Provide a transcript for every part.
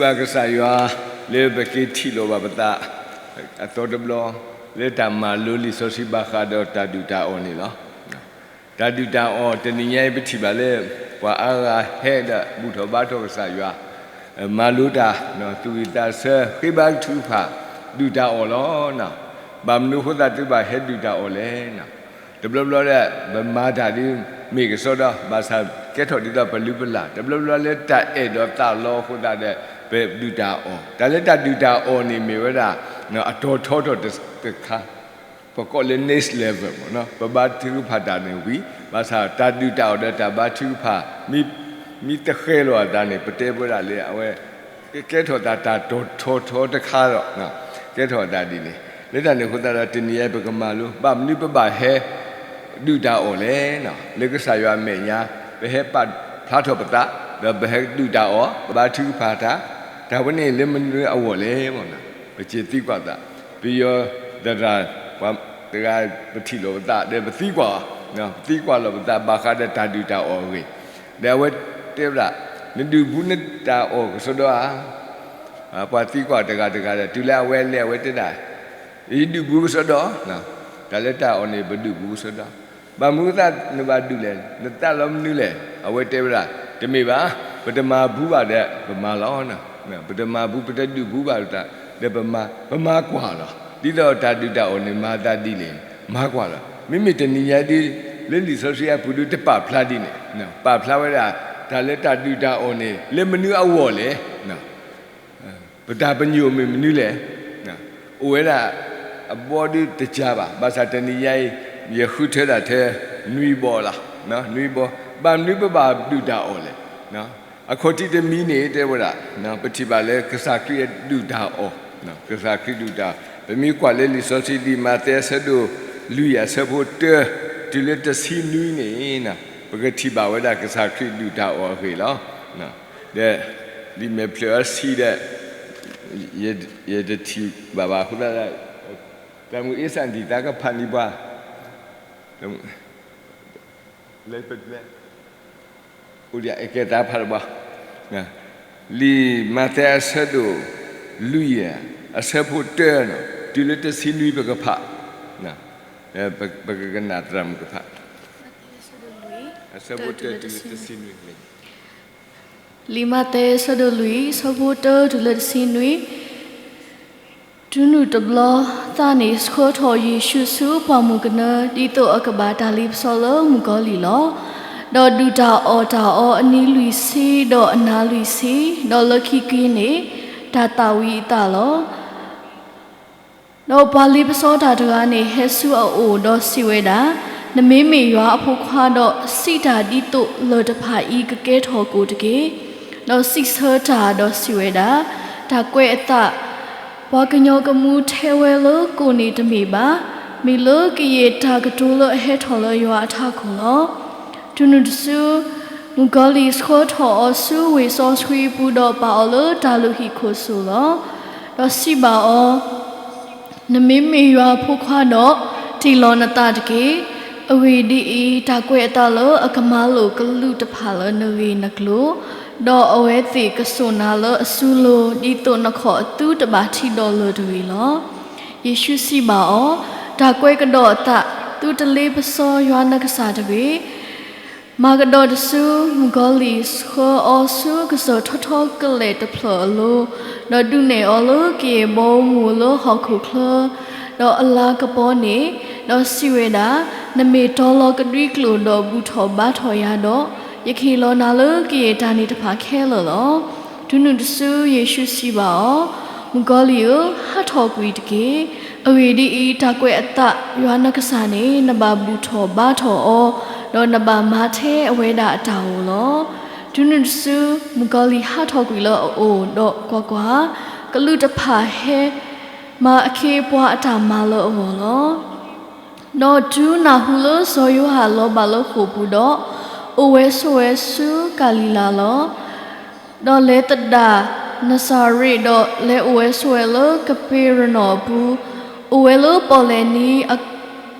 ဘၣ်ကစၢ်ယွၤ လၢပက့ၤထံၣ်လိာ်ဘၣ်ပသး အသီတဘျီ လၢတၢ်မၤလိလံာ်စီဆှံဘၣ်ဃးဒီးတၢ်ဒုၣ်တၢ်အီၣ်န့ၣ်လီၤ. တၢ်ဒုၣ်တၢ်အီၣ်တနံၤညါအံၤ ပထံၣ်ဘၣ်လၢ ပှၤအါဂၤဟဲဒီးဘူၣ်ထီၣ်ဘါထီၣ်ကစၢ်ယွၤ, မၤလိတၢ်, သူၣ်ဝံၣ်သးဆၢ ဃ့ဘါထုကဖၣ် ဒုၣ်တၢ်အီၣ်လီၤ. ဘၣ်မနုၤအဃိသတး သုဘၣ်ဟဲဒုၣ်တၢ်အီၣ်လဲၣ်. တဘျီဘျီဒီး ပမၤတၢ်ဒ်မ့ၢ်ကစီဒီ ဘၣ်ဆၣ်ကဲထီၣ်ဒ်သိးပလုၢ်ပလၢ်, တဘျီဘျီလၢတၢ်အဲၣ်ဒိးသးလီအဃိသတးဒီး ပဒုၣ်တၢ်အီၣ်, တၢ်လၢတၢ်ဒုၣ်တၢ်အီၣ်န့ၣ်မ့ၢ်ဝဲဒၣ် အတီၤထီထီၣ်တခါ, ပကိးလၢ next level မ့ၢ်နီၤ, ပဘါထုကဖၣ်တၢ်န့ၣ်ဝံၤ, ဘၣ်ဆၣ်တၢ်ဒုၣ်တၢ်အီၣ်ဒီးတၢ်ဘါထုကဖၣ် မ့ၢ်တဃဲၤလီၤအသးန့ၣ် ပတဲဝဲဒၣ်လၢအဝဲ ကဲထီၣ်သးတၢ်တီၤထီထီတခါဒီး ကဲထီၣ်အသးဒ်န့ၣ်, လၢတၢ်န့ၣ်အဃိသတးဒီး တနံၤညါအံၤပကမၤလိ ဘၣ်မနုၤပဘၣ်ဟဲဒုၣ်တၢ်အီၣ်လဲၣ်. လၢကစၢ်ယွၤအမဲာ်ညါ ပဟဲပာ်ဖျါထီၣ်ပသး ဒီးပဟဲဒုၣ်တၢ်အီၣ် ပဘါထုကဖၣ်တၢ်, တၢ်ဝဲန့ၣ်လၢမနုၤအဂီၢ်လဲၣ်. ပက့ၤသံကွၢ်သး, ပယီၤသရၣ် ပှၤတဂၤ ပထံၣ်လိာ်ပသးဒီးပသံကွၢ်အီၤ, ပသံကွၢ်လိာ်ပသး ဘၣ်ဃးဒီးတၢ်ဒုၣ်တၢ်အီၣ်အဂ့ၢ်, ဒီးအဝဲတဲဝဲဒၣ် နဒုၣ်ဘူးနတၢ်အီၣ်ကစီဒီဧါ. ပှၤသံကွၢ်တဂၤတဂၤဒီး တုၤလၢအဝဲလဲၤ အဝဲတဲဒၣ် ယဒုၣ်ဘူးကစီဒီ, တၢ်လၢတၢ်အီၣ်န့ၣ် ပဒုၣ်ဘူးကစီဒီ, ဘၣ်မနုၤအဃိသတးနဘၣ်ဒုၣ်လဲၣ်, နသးလီမနုၤလဲၣ်. အဝဲတဲဝဲဒၣ် တမ့ၢ်ဘၣ်, ပတမၤဘူးဘၣ်ဒီးပမၤလီၤ, ပတမၤဘူး ပတဒုၣ်ဘူးဘၣ်သး ဒီးပမၤကွၢ်လီၤ. ဒ်သိးတၢ်ဒုၣ်တၢ်အီၣ်န့ၣ် မၤသးဒ်လဲၣ် မၤကွၢ်လီၤ. မ့မ့ၢ်တနံၤညါဒ် လၢလံာ်စီဆှံအပူၤဒု တပာ်ဖျါဒ်န့ၣ်, ပာ်ဖျါဝဲဒၣ် တၢ်လၢတၢ်ဒုၣ်တၢ်အီၣ်န့ၣ် လၢမနုၤအဂီၢ်လဲၣ်. ပတၢ်ပညိၣ်မ့ၢ်မနုၤလဲၣ်. အိၣ်ဝဲဒၣ် အဘီဒုတကါဘၣ်, ဘၣ်ဆၣ်တနံၤညါအံၤ ယဃုထၢဒၣ်ထဲ နွံဘီလီၤ, နွံဘီ, ဘၣ်မနုၤပဘၣ်ဒုၣ်တၢ်အီၣ်လဲၣ်. အခီၣ်ထံးတမံၤန့ၣ် တဲဝဲဒၣ် ပထံၣ်ဘၣ်လၢကစၢ်ခရံာ်ဒုၣ်တၢ်အီၣ်, ကစၢ်ခရံာ်ဒုၣ်တၢ်အီၣ်, ပမ့ၢ်ကွၢ်လၢလံာ်စီဆှံဒ်မးသဲအဆၢဒိၣ်လွံၢ်အဆၢဖိတၢ တုၤလၢတဆံနွံန့ၣ် ပကထံၣ်ဘၣ်ဝဲဒၣ်ကစၢ်ခရံာ်ဒုၣ်တၢ်အီၣ်အဂ့ၢ်လီၤ. ဒီး လံာ်မဲာ်ဖျၢၣ်အဆံဒီး ယတထံၣ်ဘၣ်ဘၣ်အဃိသတးဒီး တၢ်မုၢ်အ့စၣ်ဒံၣ်သါကဖးန့ၢ်ပှၤ လၢပလဲ အိၣ်ဒံးအကဲသးဖးတဘၣ်, လံာ်မးသဲအဆၢဒိၣ်လွံၢ် အဆၢဖိတၢ တုၤလၢတဆံနွံပကဖး, ပကကနၣ်သရၣ်မုၣ်ကဖး အဆၢဖိတၢတုၤလၢတဆံနွံ လံာ်မးသဲအဆၢဒိၣ်လွံၢ် အဆၢဖိတၢတုၤလၢတဆံနွံ, တုၤနုၤတဘျီ သးန့ၣ်ဆှၢထီၣ်ယ့ၣ်ၡူးဆူပှၢ်မုၢ်ကနၢ ဒ်သိးအကဘၣ်တၢ်လ့ပစီလၢမုၣ်ကီၤလံၢ်လီၤ. ဒီးဒုၣ်တၢ်အီၣ်တၢ်အီအနံၤလွံၢ်ဆံ, ဒီးအနၤလွံၢ်ဆံ, ဒီးလၢခံက့ၤန့ၣ် တၢ်သၣ်ဝံၤအသးလီၤ. ဒီးပှၤလ့ပစီတၢ်တဂၤန့ၣ် ဟဲဆူအအိၣ်ဒီးစံးဝဲဒၣ်, နမ့မ့ၢ်ယွၤအဖိခွါဒီး စံးတၢ်ဒ်သိးလၢၢ်တဖၣ်အံၤကကဲထီၣ်ကိၣ်တက့ၢ်. ဒီးစံးဆၢတၢ်ဒီးစံးဝဲဒၣ်, တၢ်ကွဲးအသး, ပှၤကညီကမူထဲဝဲလၢကိၣ်န့ၣ်တမ့ၢ်ဘၣ်, မ့ၢ်လၢကယဲၢ်တၢ်ကတိၤလၢအဟဲထီၣ်လၢယွၤအထးခိၣ်လီၤ. တုၤနုၤတစု မုၣ်ကီၤလံၢ်ဆှၢထီၣ်အီၤဆူဝ့ၢ်စီဆှံအပူၤ ဒီးပာ်အီၤလၢတၢ်လုၢ်ဟံၣ်ခိၣ်စိၤလီၤ. ဒီးစံးဘၣ်အီၤ, နမ့မ့ၢ်ယွၤအဖိခွါဒီး တ့ၢ်လီၤနသးတက့ၢ်. အဂ့ၢ်ဒ်အံၤ, တၢ်ကွဲးအသးလၢအကမၤလိာ်ကလူးတဖၣ်လၢနဂ့ၢ်နကျိၤ, ဒီးအဝဲသ့ၣ်ကစိာ်နၤလၢအစုလိၤ, ဒ်သိးနခီၣ်အသုတဘၣ်ထံးဒီးလၢၢ်တဂ့ၤလီၤ. ယ့ၣ်ၡူးစံးဘၣ်အီၤ, တၢ်ကွဲးကဒီးအသး, သုတလ့ပစီယွၤနကစၢ်တဂ့ၤ. မၤကဒီးတစု မုၣ်ကီၤလံၢ်ဆှၢအီၤဆူကစၢၢ်ထီထီကလဲာ်တဖျၢၣ်အလိၤ, ဒီးဒုးနဲၣ်အီၤလၢကယဲၢ်ဘီမုၢ်လၢဟီၣ်ခိၣ်ချၢ, ဒီးအလၤကပီၤန့ၣ်, ဒီးစံးဝဲဒၣ်, နမ့ၢ်တီလီၤကဒွံကျိာ်ဒီးဘူၣ်ထီၣ်ဘါထီၣ်ယၤဒီး, ယကဟ့ၣ်လီၤနၤလၢကယဲၢ်တၢ်န့ၣ်တဖၣ်ခဲလၢာ်လီၤ. တုၤနုၤတစု ယ့ၣ်ၡူးစံးဘၣ်အီၤ, မုၣ်ကီၤလံၢ်ဧၢ, ဟးထီၣ်ကွံာ်တက့ၢ်. အဂ့ၢ်ဒ်အံၤ, တၢ်ကွဲးအသးယွၤနကစၢ်န့ၣ် နဘၣ်ဘူၣ်ထီၣ်ဘါထီၣ်အီၤ, ဒီးနဘၣ်မၤထဲအဝဲဒၣ်အတၢ်ဧိၤလီၤ. တုၤနုၤတစု မုၣ်ကီၤလံၢ်ဟးထီၣ်ကွံာ်လၢအအိၣ်, ဒီးကွၢ်ကွၢ်, ကလူးတဖၣ်ဟဲမၤအခ့အပှၤအတၢ်မၤလၢအဂီၢ်လီၤ. ဒီးတုၤနၢ်ဟူလၢစီၤယိၤဟၣ်လီၤဘၣ်လၢဃိာ်ပူၤဒီး, အိၣ်ဝဲဆိးဝဲဆူကၤလံၤလးလီၤ. ဒီးလဲၤသဒၣ်နစၤရ့း, ဒီးလဲၤအိၣ်ဝဲဆိးဝဲလၢကပ့းရနီၣ်အပူၤ, အိၣ်ဝဲလၢပီၣ်လဲၣ်နံၤ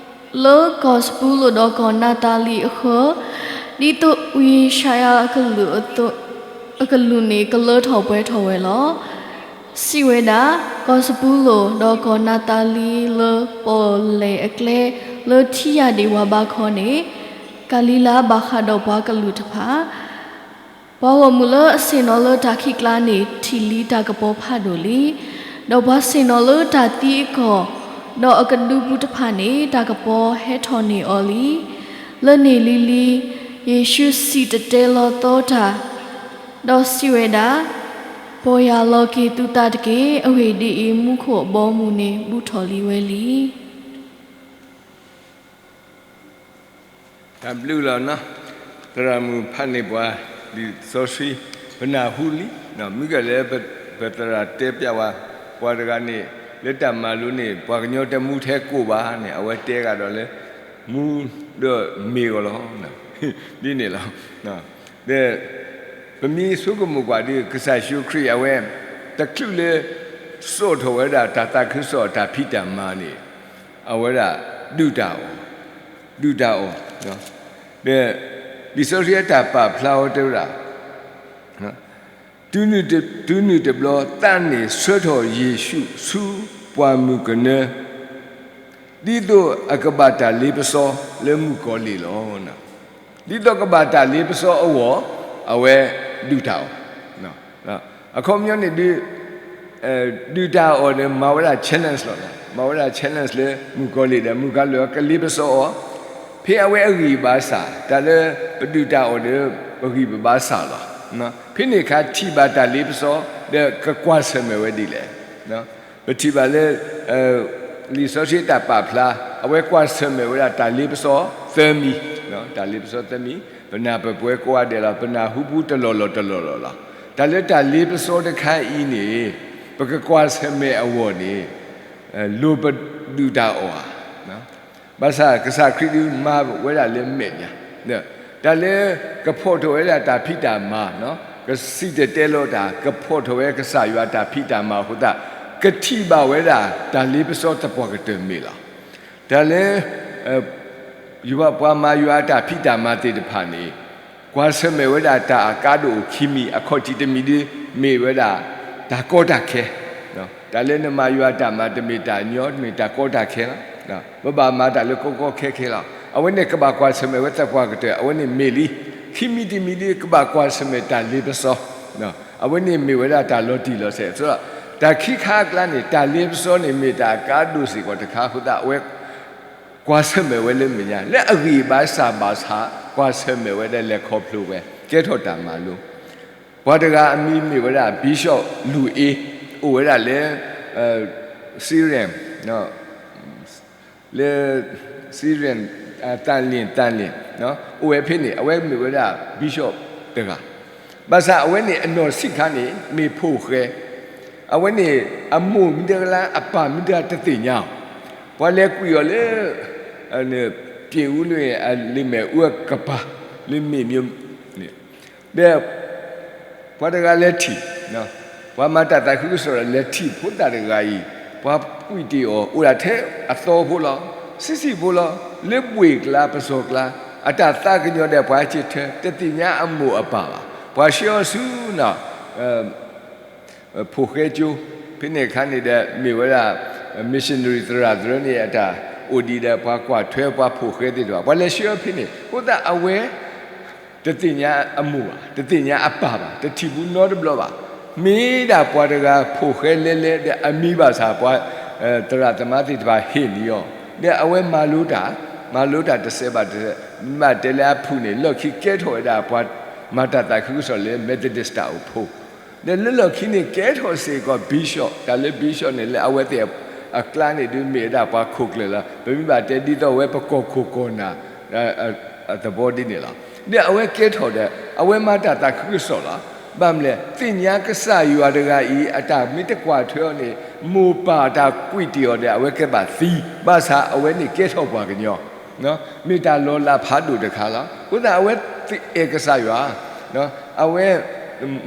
လၢကီၢ်စပူလိၣ်ဒီးကီၢ်နးသၤလံၣ်အဃၢၤ, ဒ်သိးဝံယၡါယၤအကလုၢ်အသိး, အကလူးန့ၣ်ကလၢထီၣ်ပှဲၤထီၣ်ဝဲလီၤ. စံးဝဲဒၣ်, ကီၢ်စပူၤလိၣ် ဒီးကီၢ်နးသးလံ လၢပီၣ်လဲၣ်အကျဲ လၢထံယၢ်ဒံးဝးဘးခီန့ၣ်, ကၤလံၤလါဘၣ်ဃးဒီးပှၤကလုာ်တဖၣ် ပှၤဂီၢ်မုၢ်လၢအဆ့ၣ်နီၤလၢတၢ်ခံးကျါန့ၣ် ထံၣ်လံတၢ်ကပီၤဖးဒိၣ်လံ. ဒီးပှၤဆ့ၣ်နီၤလၢတၢ်သံအကီၢ်, ဒီးအကဒုပူၤတဖၣ်န့ၣ် တၢ်ကပီၤဟဲထီၣ်န့ၢ်အီၤလံ. လၢန့ၣ်လံၤလံၤ, ယ့ၣ်ၡူးစံၣ်တဲၤတဲလီၤသီတၢ်, ဒီးစံးဝဲဒၣ်, ပီၢ်ယၢ်လီၤက့ၤသုသးတက့ၢ်. အဂ့ၢ်ဒ်အံၤ, မူခိၣ်အဘီအမုၢ်န့ၣ် ဘူးထီၣ်လံဝဲလံ. တၢ်ဘျုးလီၤနီၤ, သရၣ်မုၣ်ဖးန့ၢ်ပှၤ လံာ်စီဆှံ, ပနၢ်ဟူလံ, မ့ၢ်ကဲလၢ ပသရၣ်တဲပျးဝဲ, ပှၤတဂၤန့ၣ် လၢတၢ်မၤလိန့ၣ် ပှၤကညီတမူထဲကိးဘၣ်န့ၣ် အဝဲတဲဂၤဒီးလၢ မူဒီးမ့ၢ်ဂီၤလီၤ, ဒ်န့ၣ်လီၤ. ပမ့ၢ်ဆိကမိၣ်ကွၢ်ဒီး ကစၢ်ယ့ၣ်ၡူးခရံာ်အဝဲ တချုးလၢ စိာ်ထီၣ်ဝဲဒၣ်တၢ်သးခုကစီၣ်အတၢ်ဖံးတၢ်မၤန့ၣ် အဝဲဒၣ်ဒုၣ်တၢ်အီၣ်, ဒုၣ်တၢ်အီၣ်, ဒီး လံာ်စီဆှံအတၢ်ပာ်ဖျါဝဲတဲဝဲဒၣ် တုၤနုၤတဘျီ သးန့ၣ်ဆှၢထီၣ်ယ့ၣ်ၡူးဆူပှၢ်မုၢ်ကနၢ, ဒ်သိးအကဘၣ်တၢ်လ့ပစီလၢမုၣ်ကီၤလံၢ်လီၤ. ဒ်သိးကဘၣ်တၢ်လ့ပစီအဂီၢ် အဝဲဒုၣ်တၢ်အီၣ်, အခီပညီန့ၣ်ဒုး ဒုၣ်တၢ်အီၣ်ဒီး မၤဝဲဒၣ် challenge လီၤ, မၤဝဲဒၣ် challenge လၢမုၣ်ကီၤလံၢ်ဒီး မုၣ်ကီၤလံၢ်အကလ့ပစီအီၤ, ဖဲအဝဲအဂံၢ်ဘါစၢ် တၢ်လၢပဒုၣ်တၢ်အီၣ်ဒီး ပဂံၢ်ပဘါစၢ်လီၤ. ဖဲန့ၣ်အခါထံၣ်ဘၣ်တၢ်လ့ပစီ ဒီးကကွၢ်ဆၢၣ်မဲာ်ဝဲဒ်လဲၣ်. ပထံၣ်ဘၣ်လၢ လံာ်စီဆှံတၢ်ပာ်ဖျါ အဝဲကွၢ်ဆၢၣ်မဲာ်ဝဲဒၣ်တၢ်လ့ပစီသၢမံၤ, တၢ်လ့ပစီသၢမံၤ, ပနၢ်ပၢၢ်ပှဲၤကိးဂၤဒဲးလီၤ, ပနၢ်ဟူပူၤတလီၢ်လီၢ်တလီၢ်လီၢ်လီၤ. တၢ်လၢတၢ်လ့ပစီတခါအံၤန့ၣ် ပကကွၢ်ဆၢၣ်မဲာ်အဂီၢ်န့ၣ် လိၣ်ပဒုၣ်တၢ်အီၣ်ဧါ. ဘၣ်ဆၣ်ကစၢ်ခရံာ်ဒုးမၤဝဲဒၣ်လၢမဲာ်ညါ, တၢ်လၢကဖီၣ်ထီၣ်ဝဲဒၣ်တၢ်ဖံးတၢ်မၤ, ကစံၣ်တဲၤတဲလီၤတၢ် ကဖီၣ်ထီၣ်ဝဲကစၢ်ယွၤတၢ်ဖံးတၢ်မၤအဃိသတး ကထံၣ်ဘၣ်ဝဲဒၣ်တၢ်လ့ပစီသပှၢ်ကတၢၢ်မ့ၢ်လီၤ. တၢ်လၢ ယွၤပှၤမၤယွၤအတၢ်ဖံးတၢ်မၤသ့ၣ်တဖၣ်န့ၣ် ကွၢ်ဆၢၣ်မဲာ်ဝဲဒၣ်တၢ်အကါဒိၣ်အိၣ်ခံမံၤ, အခီၣ်ထံးတမံၤဒုး မ့ၢ်ဝဲဒၣ် တၢ်ကီတၢ်ခဲ, တၢ်လၢနမၤယွၤတၢ်မၤတမ့ၢ်တၢ်ညီ တမ့ၢ်တၢ်ကီတၢ်ခဲလီၤ. ပဘၣ်မၤတၢ်လၢကီကီခဲခဲလီၤ. အဝဲန့ၣ်ကဘၣ်ကွၢ်ဆၢၣ်မဲာ်ဝဲသပှၢ်ကတၢၢ် အဝဲန့ၣ်မ့ၢ်လံ. ခံမံၤတမံၤဒုး ကဘၣ်ကွၢ်ဆၢၣ်မဲာ်တၢ်လ့ပစီ, အဝဲန့ၣ်မ့ၢ်ဝဲဒၣ်တၢ်လီၤတံၢ်လီၤဆဲး. တၢ်ခံခါအကျါန့ၣ် တၢ်လ့ပစီန့ၣ်မ့ၢ်တၢ်အကါဒိၣ်စ့ၢ်ကီးတခါအဃိသတး အဝဲ ကွၢ်ဆၢၣ်မဲာ်ဝဲလၢမဲာ်ညါ လၢအဂံၢ်ဘါစၢ်ဘၣ်ဆၣ် ကွၢ်ဆၢၣ်မဲာ်ဝဲဒၣ်လဲၤခီဖျိဝဲ ကဲထီၣ်တၢ်မၤလိ. ပှၤတဂၤအမံၤမ့ၢ်ဝဲဒၣ် Bishop လူၢ်အ့ အိၣ်ဝဲဒၣ်လၢ Syrian လၢ Syrian သၣ်လ့ၣ် သၣ်လ့ၣ် အိၣ်ဝဲဖဲန့ၣ် အဝဲမ့ၢ်ဝဲဒၣ် Bishop တဂၤ, ဘၣ်ဆၣ်အဝဲန့ၣ်အနီၢ်ဆံးခါန့ၣ် မ့ၢ်ဖိၣ်ဃဲ, အဝဲန့ၣ် အမိၢ်မ့ၢ်တဂၤလၢ အပၢ်မ့ၢ်တဂၤတသ့ၣ်ညါအီၤ, ပှၤလဲၤကွံာ်အီၤလၢ ပြင်ဦးလွင် အလံာ်မဲာ်အူအကပၤ လၢမ့ၢ်မ့ၢ်န့ၣ် ဒီး ပှၤတဂၤလဲၤထံၣ်, ပှၤမၤတၢ်သးခုကစီၣ်ဒီးလဲၤထံၣ်ဖိသၣ်တဂၤအံၤ, ပှၤကွံာ်တ့ၢ်အီၤ အိၣ်ဒၣ်ထဲအသီဖိလီၤ, ဆံးဆံးဖိလီၤ, လၢဘှ့ၣ်ကျါ ပစီၤကျါ, အတၢ်သးကညီၤဒီးပှၤဟဲဆၢထၢၣ် တသ့ၣ်ညါအမိၢ်အပၢ်ဘၣ်, ပှၤဆှၢအီၤဆူ ဖိၣ်ဃဲကၠိ, ဖဲန့ၣ်အခါန့ၣ်ဒီး မ့ၢ်ဝဲဒၣ် missionary သရၣ်သရၢန့ၣ် အတၢ်အိၣ်ဒံးဒီး ပှၤကွၢ်ထွဲပှၤဖိၣ်ဃဲသ့ၣ်တဖၣ် ပှၤလဲၤဆှၢအီၤဖဲန့ၣ် အဃိသတးအဝဲ တသ့ၣ်ညါအမိၢ်ဘၣ်, တသ့ၣ်ညါအပၢ်ဘၣ်, တထံၣ်ဘူးနီတဘျီဘၣ်, မ့ၢ်ဒၣ်ပှၤတဂၤဖိၣ်ဃဲလဲလဲ ဒီးအမံၤဘၣ်ဆၣ် ပှၤသရၣ်သမါသ့ၣ်တဖၣ်ဟ့ၣ်န့ၢ်အီၤ, ဒီးအဝဲမၤလိတၢ်, မၤလိတၢ်တစဲးဘၣ်တစဲး, မ့ၢ်တဲလၢအဖုၣ်န့ၣ် လီၢ်ခံကဲထီၣ်ဝဲဒၣ်ပှၤမၤတၢ်သးခုကစီၣ်လၢ Methodist တၢ်အိၣ်ဖှိၣ် ဒီးလၢလီၢ်ခံန့ၣ် ကဲထီၣ်စ့ၢ်ကီး bishop, တၢ်လၢ bishop န့ၣ် လၢအဝဲသ့ၣ်အကျါန့ၣ်ဒုး မ့ၢ်ဝဲဒၣ်ပှၤခိၣ်ကျၢၢ်လီၤ. ပမ့ၢ်ဘၣ်တဲဒ်သိးဝဲပကီၢ်ခိၣ်ကီၢ်နၢ် သဘီဒ်န့ၣ်လီၤ. ဒီးအဝဲကဲထီၣ်ဒီး အဝဲမၤတၢ်သးခုကစီၣ်လီၤ. ဘၣ်မနုၤလဲၣ်, သ့ၣ်ညါကစၢ်ယွၤတဂၤအံၤ အတၢ်မ့ၢ်တကွၢ်ထွဲအီၤန့ၣ် မိၢ်ပၢ်တၢ်ကွံာ်တ့ၢ်အီၤဒီး အဝဲကဘၣ်သံ, ဘၣ်ဆၣ်အဝဲန့ၣ်ကဲထီၣ်ပှၤကညီ မ့ၢ်တၢ်လီၤလးဖးဒိၣ်တခါလီၤ. အဃိသတး အဝဲအဲၣ်ကစၢ်ယွၤ, အဝဲ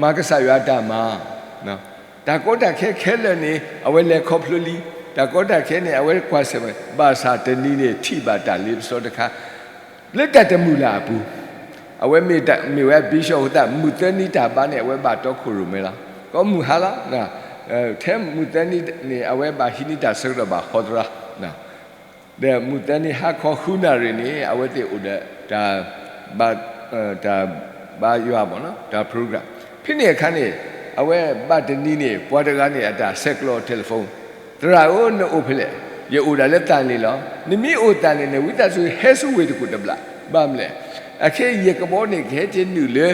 မၤကစၢ်ယွၤအတၢ်မၤ, တၢ်ကီတၢ်ခဲခဲလၢာ်န့ၣ် အဝဲလဲၤခီဖျိလံ, တၢ်ကီတၢ်ခဲန့ၣ် အဝဲကွၢ်ဆၢၣ်မဲာ်, ဘၣ်ဆၣ်တနံၤန့ၣ် ထံၣ်ဘၣ်တၢ်လ့ပစီတခါ လၢတၢ်တမုာ်လၢ်အပူၤ, အဝဲမ့ၢ်ဝဲ bishop အဃိသတး မုၢ်သၢနံၤတၢ်ဘါန့ၣ် အဝဲဘၣ်တီခိၣ်ရိၣ်မဲလီၤ. ကီမုၢ်ဟါလီၤ. ထဲမုၢ်သၢနံၤန့ၣ် အဝဲဘၣ်ဟံးန့ၢ်တၢ်ဆၢကတီၢ်ဘၣ်ဟီသရၣ် ဒီးမုၢ်သၢနံၤဟါခီဃုနၣ်ရံၣ်န့ၣ် အဝဲသ့ၣ်အိၣ်ဒီး တၢ်ဘါယွၤဘၣ် တၢ် program. ဖဲန့ၣ်အခါန့ၣ် အဝဲဘၣ်တနံၤန့ၣ် ပှၤတဂၤန့ၣ် အတၢ်ဆဲးကျိး telephone, သရၣ်ဧၢ, နအိၣ်ဖဲလဲၣ်. ယအိၣ်ဒၣ်လၢသၣ်န့ၣ်လီၤ. နမ့ၢ်အိၣ်သၣ်န့ၣ်န့ၣ် ဝံသးစူၤဟဲဆူဝ့ၢ်တကူၣ်တဘျီ. ဘၣ်မနုၤလဲၣ်. အခဲအံၤယကဘီန့ၣ် ကဟဲက့ၤနုာ်လၢ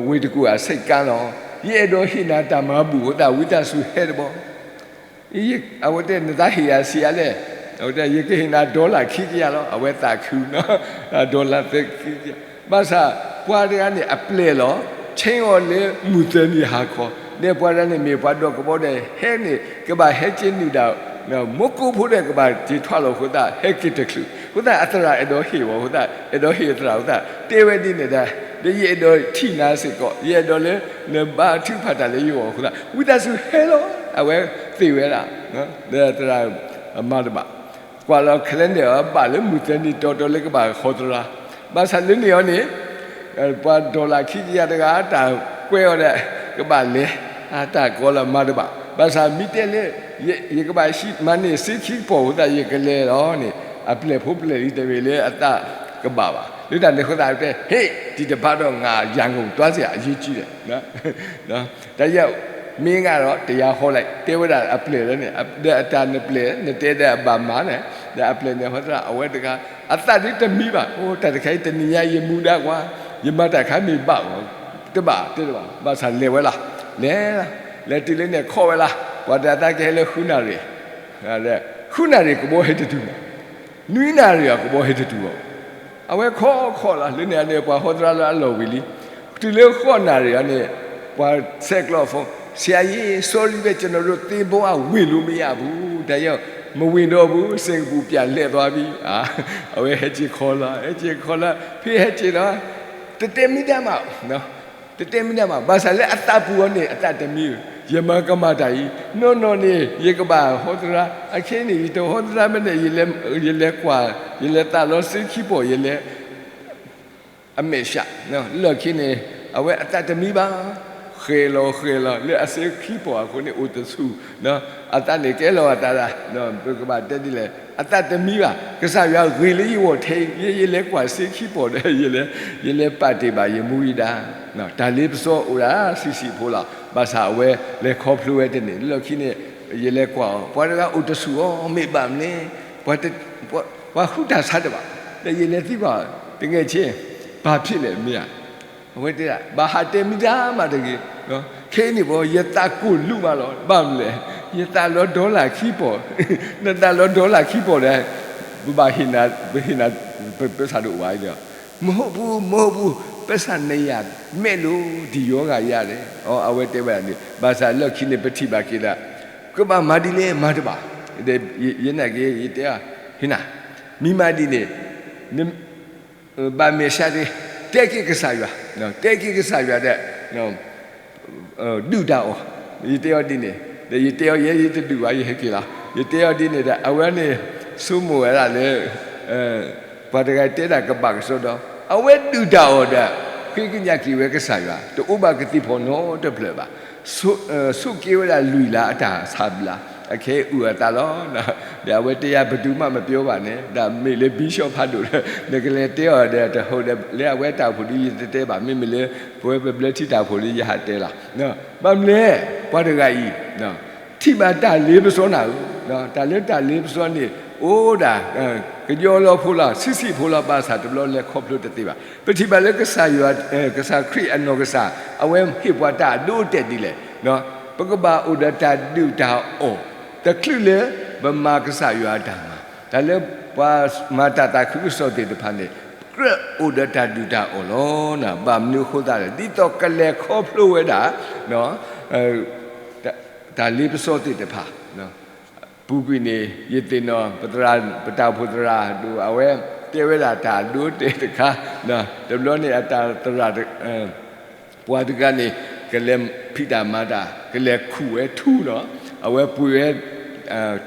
ဝ့ၢ်တကူၣ်အဆိပ်ကမ်းလီၤ. ယအဲၣ်ဒိးဟ့ၣ်နၤတၢ်မၤဘူၣ်အဃိသတး ဝံသးစူၤဟဲတဘျီ. အဝဲတဲ နသးဟ့ၣ်ယၤဆံးအါလဲၣ်. အဝဲတဲ ယကဟ့ၣ်နၤ dollar ခံကယၤလီၤ. အဝဲသးခုနီၤ, dollar သၢခံကယၤ. ဘၣ်ဆၣ် ပှၤတဂၤန့ၣ်အပျဲၢ်လီၤ. ဆ့အီၤလၢမုၢ်သၢနံၤဟါခီ, ဒီးပှၤတဂၤန့ၣ်မ့ၢ်ပှၤဒီးကဘီဒီး ဟဲန့ၣ် ကဘၣ်ဟဲက့ၤနုာ်ဒၣ် မူကိးဖိဒီး ကဘၣ်က့ၤထွဲလီၤအဃိသတး ဟဲက့ၤတချုးအဃိသတး အသရၣ်အဲၣ်ဒိးဟ့ၣ်အီၤအဃိသတး အဲၣ်ဒိးဟ့ၣ်အသရၣ်အဃိသတး တဲဝဲဒ်န့ၣ်ဒီး, ဒီးယအဲၣ်ဒိးထံၣ်နၤစ့ၢ်ကီး, ယအဲၣ်ဒိးလၢ နဘါထုကဖၣ်တၢ်လၢယဂီၢ်အဃိသတး ဝံသးစူၤဟဲလီၤ. အဝဲသ့ၣ်ဝဲဒၣ် ဒီးသရၣ်မၤတဘၣ်, ကွၢ်လီၤ calendar အီၤ ဘၣ်လၢမုၢ်သၢနံၤတီတီလၢကဘၣ်ဟီသရၣ်, ဘၣ်ဆၣ်လၢန့ၣ်အီၤန့ၣ် ပှၤ dollar ခံကယၤတဂၤ တၢ်ကွဲအီၤဒီး ကဘၣ်လဲၤ, တၢ်ကီလီၤမၤတဘၣ်, ဘၣ်ဆၣ်မ့ၢ်တဲလၢ ယကဘၣ်မၤန့ၢ်စ့ခံကပီၤအဃိသတး ယကလဲၤလီၤန့ၣ် အပျဲၢ်ဖိပျဲၢ်လံၤတမ့ၢ်လၢအသးကဘၣ်ဘၣ်. လၢတၢ်န့ၣ်အဃိသတးတဲ ဟ့ၣ် ဒီတဘျီဒီး ငါရန်ကုန်သွားစရာအရေးကြီးတယ် တၢ်ယဲ မ့ၢ်ဂ့ၤဒီး တယၤဟီလံ တဲဝဲဒၣ်အပျဲၢ်လၢန့ၣ် ဒီးအတၢ်နပျဲၢ် နတဲဒီးအဘၣ်မၤန့ၣ် ဒီးအပျဲၢ်န့ၣ်ဟီသရၣ် အဝဲတဂၤ အသးဒ်တမံဘၣ်, အိ တၢ်တခါအံၤတနံၤညါယမူဒါကွၢ်, ယမၤတၢ်ခါမ့ၢ်ဘၣ်အီၤ, တဘၣ်တဲတဘၣ်, ဘၣ်ဆၣ်လဲၤဝဲလီၤ, လဲၤလီၤ, လဲၤတုၤလၢန့ၣ်ခီၣ်ဝဲလီၤ, ပှၤတဂၤသးကဟဲလၢဃုနၣ်ရံၣ်, ဃုနၣ်ရံၣ်ကဘီဟဲတတုၤဘၣ်, နွံနၣ်ရံၣ်အကဘီဟဲတတုၤဘၣ်, အဝဲခီခီလီၤ လၢန့ၣ်န့ၣ် ပှၤဟီသရၣ်လၢအလီၢ်ဝံၤလံ, တုၤလၢဃိးနၣ်ရံၣ်အီၤန့ၣ် ပှၤဆဲးကျိးဖိ, ဆရာကြီး sorry ပဲ ကျွန်တော်တို့ သင်္ဘောက ဝင်လို့မရဘူး, တၢ်ယဲ မဝင်တော့ဘူး စင်္ကာပူ ပြန်လှည့်သွားပြီ, အဝဲဟဲက့ၤခီလီၤ ဟဲက့ၤခီလီၤ ဖဲဟဲက့ၤဒီး တတဲမံတၢ်မး တတဲမံတၢ်မး ဘၣ်ဆၣ်လၢအသးပူၤအီၤန့ၣ် အသးတမံ, ယမၤကမၣ်တၢ်အံၤ နီၢ်နီၢ်န့ၣ် ယကဘၣ်ဟီသရၣ်, အခဲအံၤန့ၣ် ယတဟီသရၣ်မ့ၢ်န့ၣ် ယလဲၤကွၢ်, ယလဲၤသးလီၤစ့ခံပီၤ ယလဲၤ အမဲာ်ဆှး, လၢခံန့ၣ် အဝဲအသးတမံဘၣ်, ဃဲၤလီၤဃဲၤလီၤ လၢအစ့ခံပီၤအဃိန့ၣ် အိၣ်တဆူၣ်, အသးန့ၣ်ကဲလီၤအသးဒၣ်, ပကဘၣ်တဲဒ်လဲၣ် အသးတမံဘၣ်, ကစၢ်ယွၤဂ့ၤလၢယဂီၢ်ထဲအံၤ ယလဲၤကွၢ်စ့ခံပီၤဒီး ယလဲၤပာ်တ့ၢ်ဘၣ်ယမူယဒါ, တၢ်လ့ပစီအိၣ်ဒၣ်ဆံးဆံးဖိလီၤ, ဘၣ်ဆၣ်အဝဲလဲၤခီဖျိဝဲတန့ၢ် လၢခံန့ၣ်, ယလဲၤကွၢ်အီၤ ပှၤတဂၤအိၣ်တဆူၣ်အီၤ မ့ၢ်ဘၣ်မနုၤလဲၣ်, ပှၤဃုတၢ်ဆါတဘၣ်, ဒီးယလဲၤသံကွၢ်, တဂဲၤဆ့, ဘၣ်ဖဲလဲၣ်မ့ၢ်ဧါ, အဝဲတဲဒၣ် ဘၣ်ဟးတဲမံတၢ်မးတဂ့ၤ, ခဲအံၤန့ၣ်ဘီ ယသးကိၢ်လူးမးလီၤ ဘၣ်မနုၤလဲၣ်, ယသးလီၤဒီလၣ်ခံပီၤ, နသးလီၤဒီလၣ်ခံပီၤဒီး, ပဘၣ်ဟ့ၣ်နၤ, ပဟ့ၣ်နၤ, ပစၢ်ဒိၣ်ဝါအံၤဒီး, မဟုတ်ဘူး, မဟုတ်ဘူး, ပိုက်ဆံနှစ်ရာ မဲ့လို့ ဒီရောဂါရတယ်, အဝဲတဲဝဲဒၣ်န့ၣ် ဘၣ်ဆၣ်လၢခံန့ၣ် ပထံၣ်ဘၣ်က့ၤဒၣ်, ကဘၣ်မၤဒ်လဲၣ်မၤတဘၣ်, ယနာ်က့ၤ ယတဲ, ဟ့ၣ်နၤ, မ့ၢ်မၤဒ်န့ၣ်, ဘၣ်မဲာ်ဆှးတဂ့ၤ, တဲက့ၤကစၢ်ယွၤ, တဲက့ၤကစၢ်ယွၤဒီး ဒုၣ်တၢ်အီၣ်, ယတဲအီၤဒ်န့ၣ်, ဒီးယတဲအီၤယဲ ယတဒုၣ်ဘၣ် ယဟဲက့ၤလီၤ, ယတဲအီၤဒ်န့ၣ်ဒီး အဝဲန့ၣ် ဆိကမိၣ်ဝဲဒၣ်လၢ ပှၤတဂၤတဲဒၣ်ကဘၣ်ကစီဒီ, အဝဲဒုၣ်တၢ်အီၣ်ဒီး ဃ့ကညးက့ၤဝဲကစၢ်ယွၤ တအိၣ်ဘၣ်ကသံၣ်ဖီနီတဖျၢၣ်ဘၣ်, ဆိၣ်က့ၤဝဲဒၣ်လွံၢ်လါအတၢ်ဆါဘျါ, အခဲအံၤအုၣ်အသးလီၤ, ဒီးအဝဲတဲယၤ ဘယ်သူမှမပြောပါနဲ့, ဒီးမ့ၢ်လၢ bishop ဖးဒိၣ်ဒီး နကလဲၤတဲအီၤဒီး တဟူးဒီး လၢအဝဲတၢ်အိၣ်ဖှိၣ်ဒီး ယတတဲဘၣ်, မ့မ့ၢ်လၢ ပဝဲပဘျၢထံတၢ်အိၣ်ဖှိၣ်ဒီး ယဟးတဲလီၤ, ဘၣ်မနုၤလဲၣ်, ပှၤတဂၤအံၤ ထံၣ်ဘၣ်တၢ်လ့ပစီနၤဧၢ, တၢ်လၢတၢ်လ့ပစီန့ၣ် အိၣ်ဒၣ် ကညီလီၤဖိလီၤ ဆံးဆံးဖိလီၤ ဘၣ်ဆၣ်တဘျီလဲၤခီဖျိတသ့ဘၣ်. ပထံၣ်ဘၣ်လၢကစၢ်ယွၤ, ကစၢ်ခရံာ်အနီၢ်ကစၢ် အဝဲဟ့ၣ်ပှၤတၢ်အဒိအတဲာ်ဒ်လဲၣ်, ပကဘၣ်အိၣ်ဒီးတၢ်ဒုၣ်တၢ်အီၣ် တချုးလၢပမၤကစၢ်ယွၤအတၢ်မၤ, တၢ်လၢပှၤမၤတၢ်သးခုကစီၣ်သ့ၣ်တဖၣ်န့ၣ် ကြၢးအိၣ်ဒီးတၢ်ဒုၣ်တၢ်အီၣ်လီၤ. ဘၣ်မနုၤအဃိသတးလဲၣ်, ဒ်သိးကလဲၤခီဖျိဝဲဒၣ် တၢ်လ့ပစီသ့ၣ်တဖၣ် ပူၤကွံာ်န့ၣ် ယသ့ၣ်နီၣ် ပတၢ်အိၣ်ဖှိၣ်သရၣ်ဒိၣ် အဝဲတဲဝဲဒၣ်တၢ်အဒိအတဲာ်တခါ, တဘျီန့ၣ် အတၢ်သရၣ် ပှၤတဂၤန့ၣ် ကလဲၤဖံးတၢ်မၤတၢ် ကလဲၤခူၣ်ဝဲထူလီၤ. အဝဲပှ့ၤဝဲ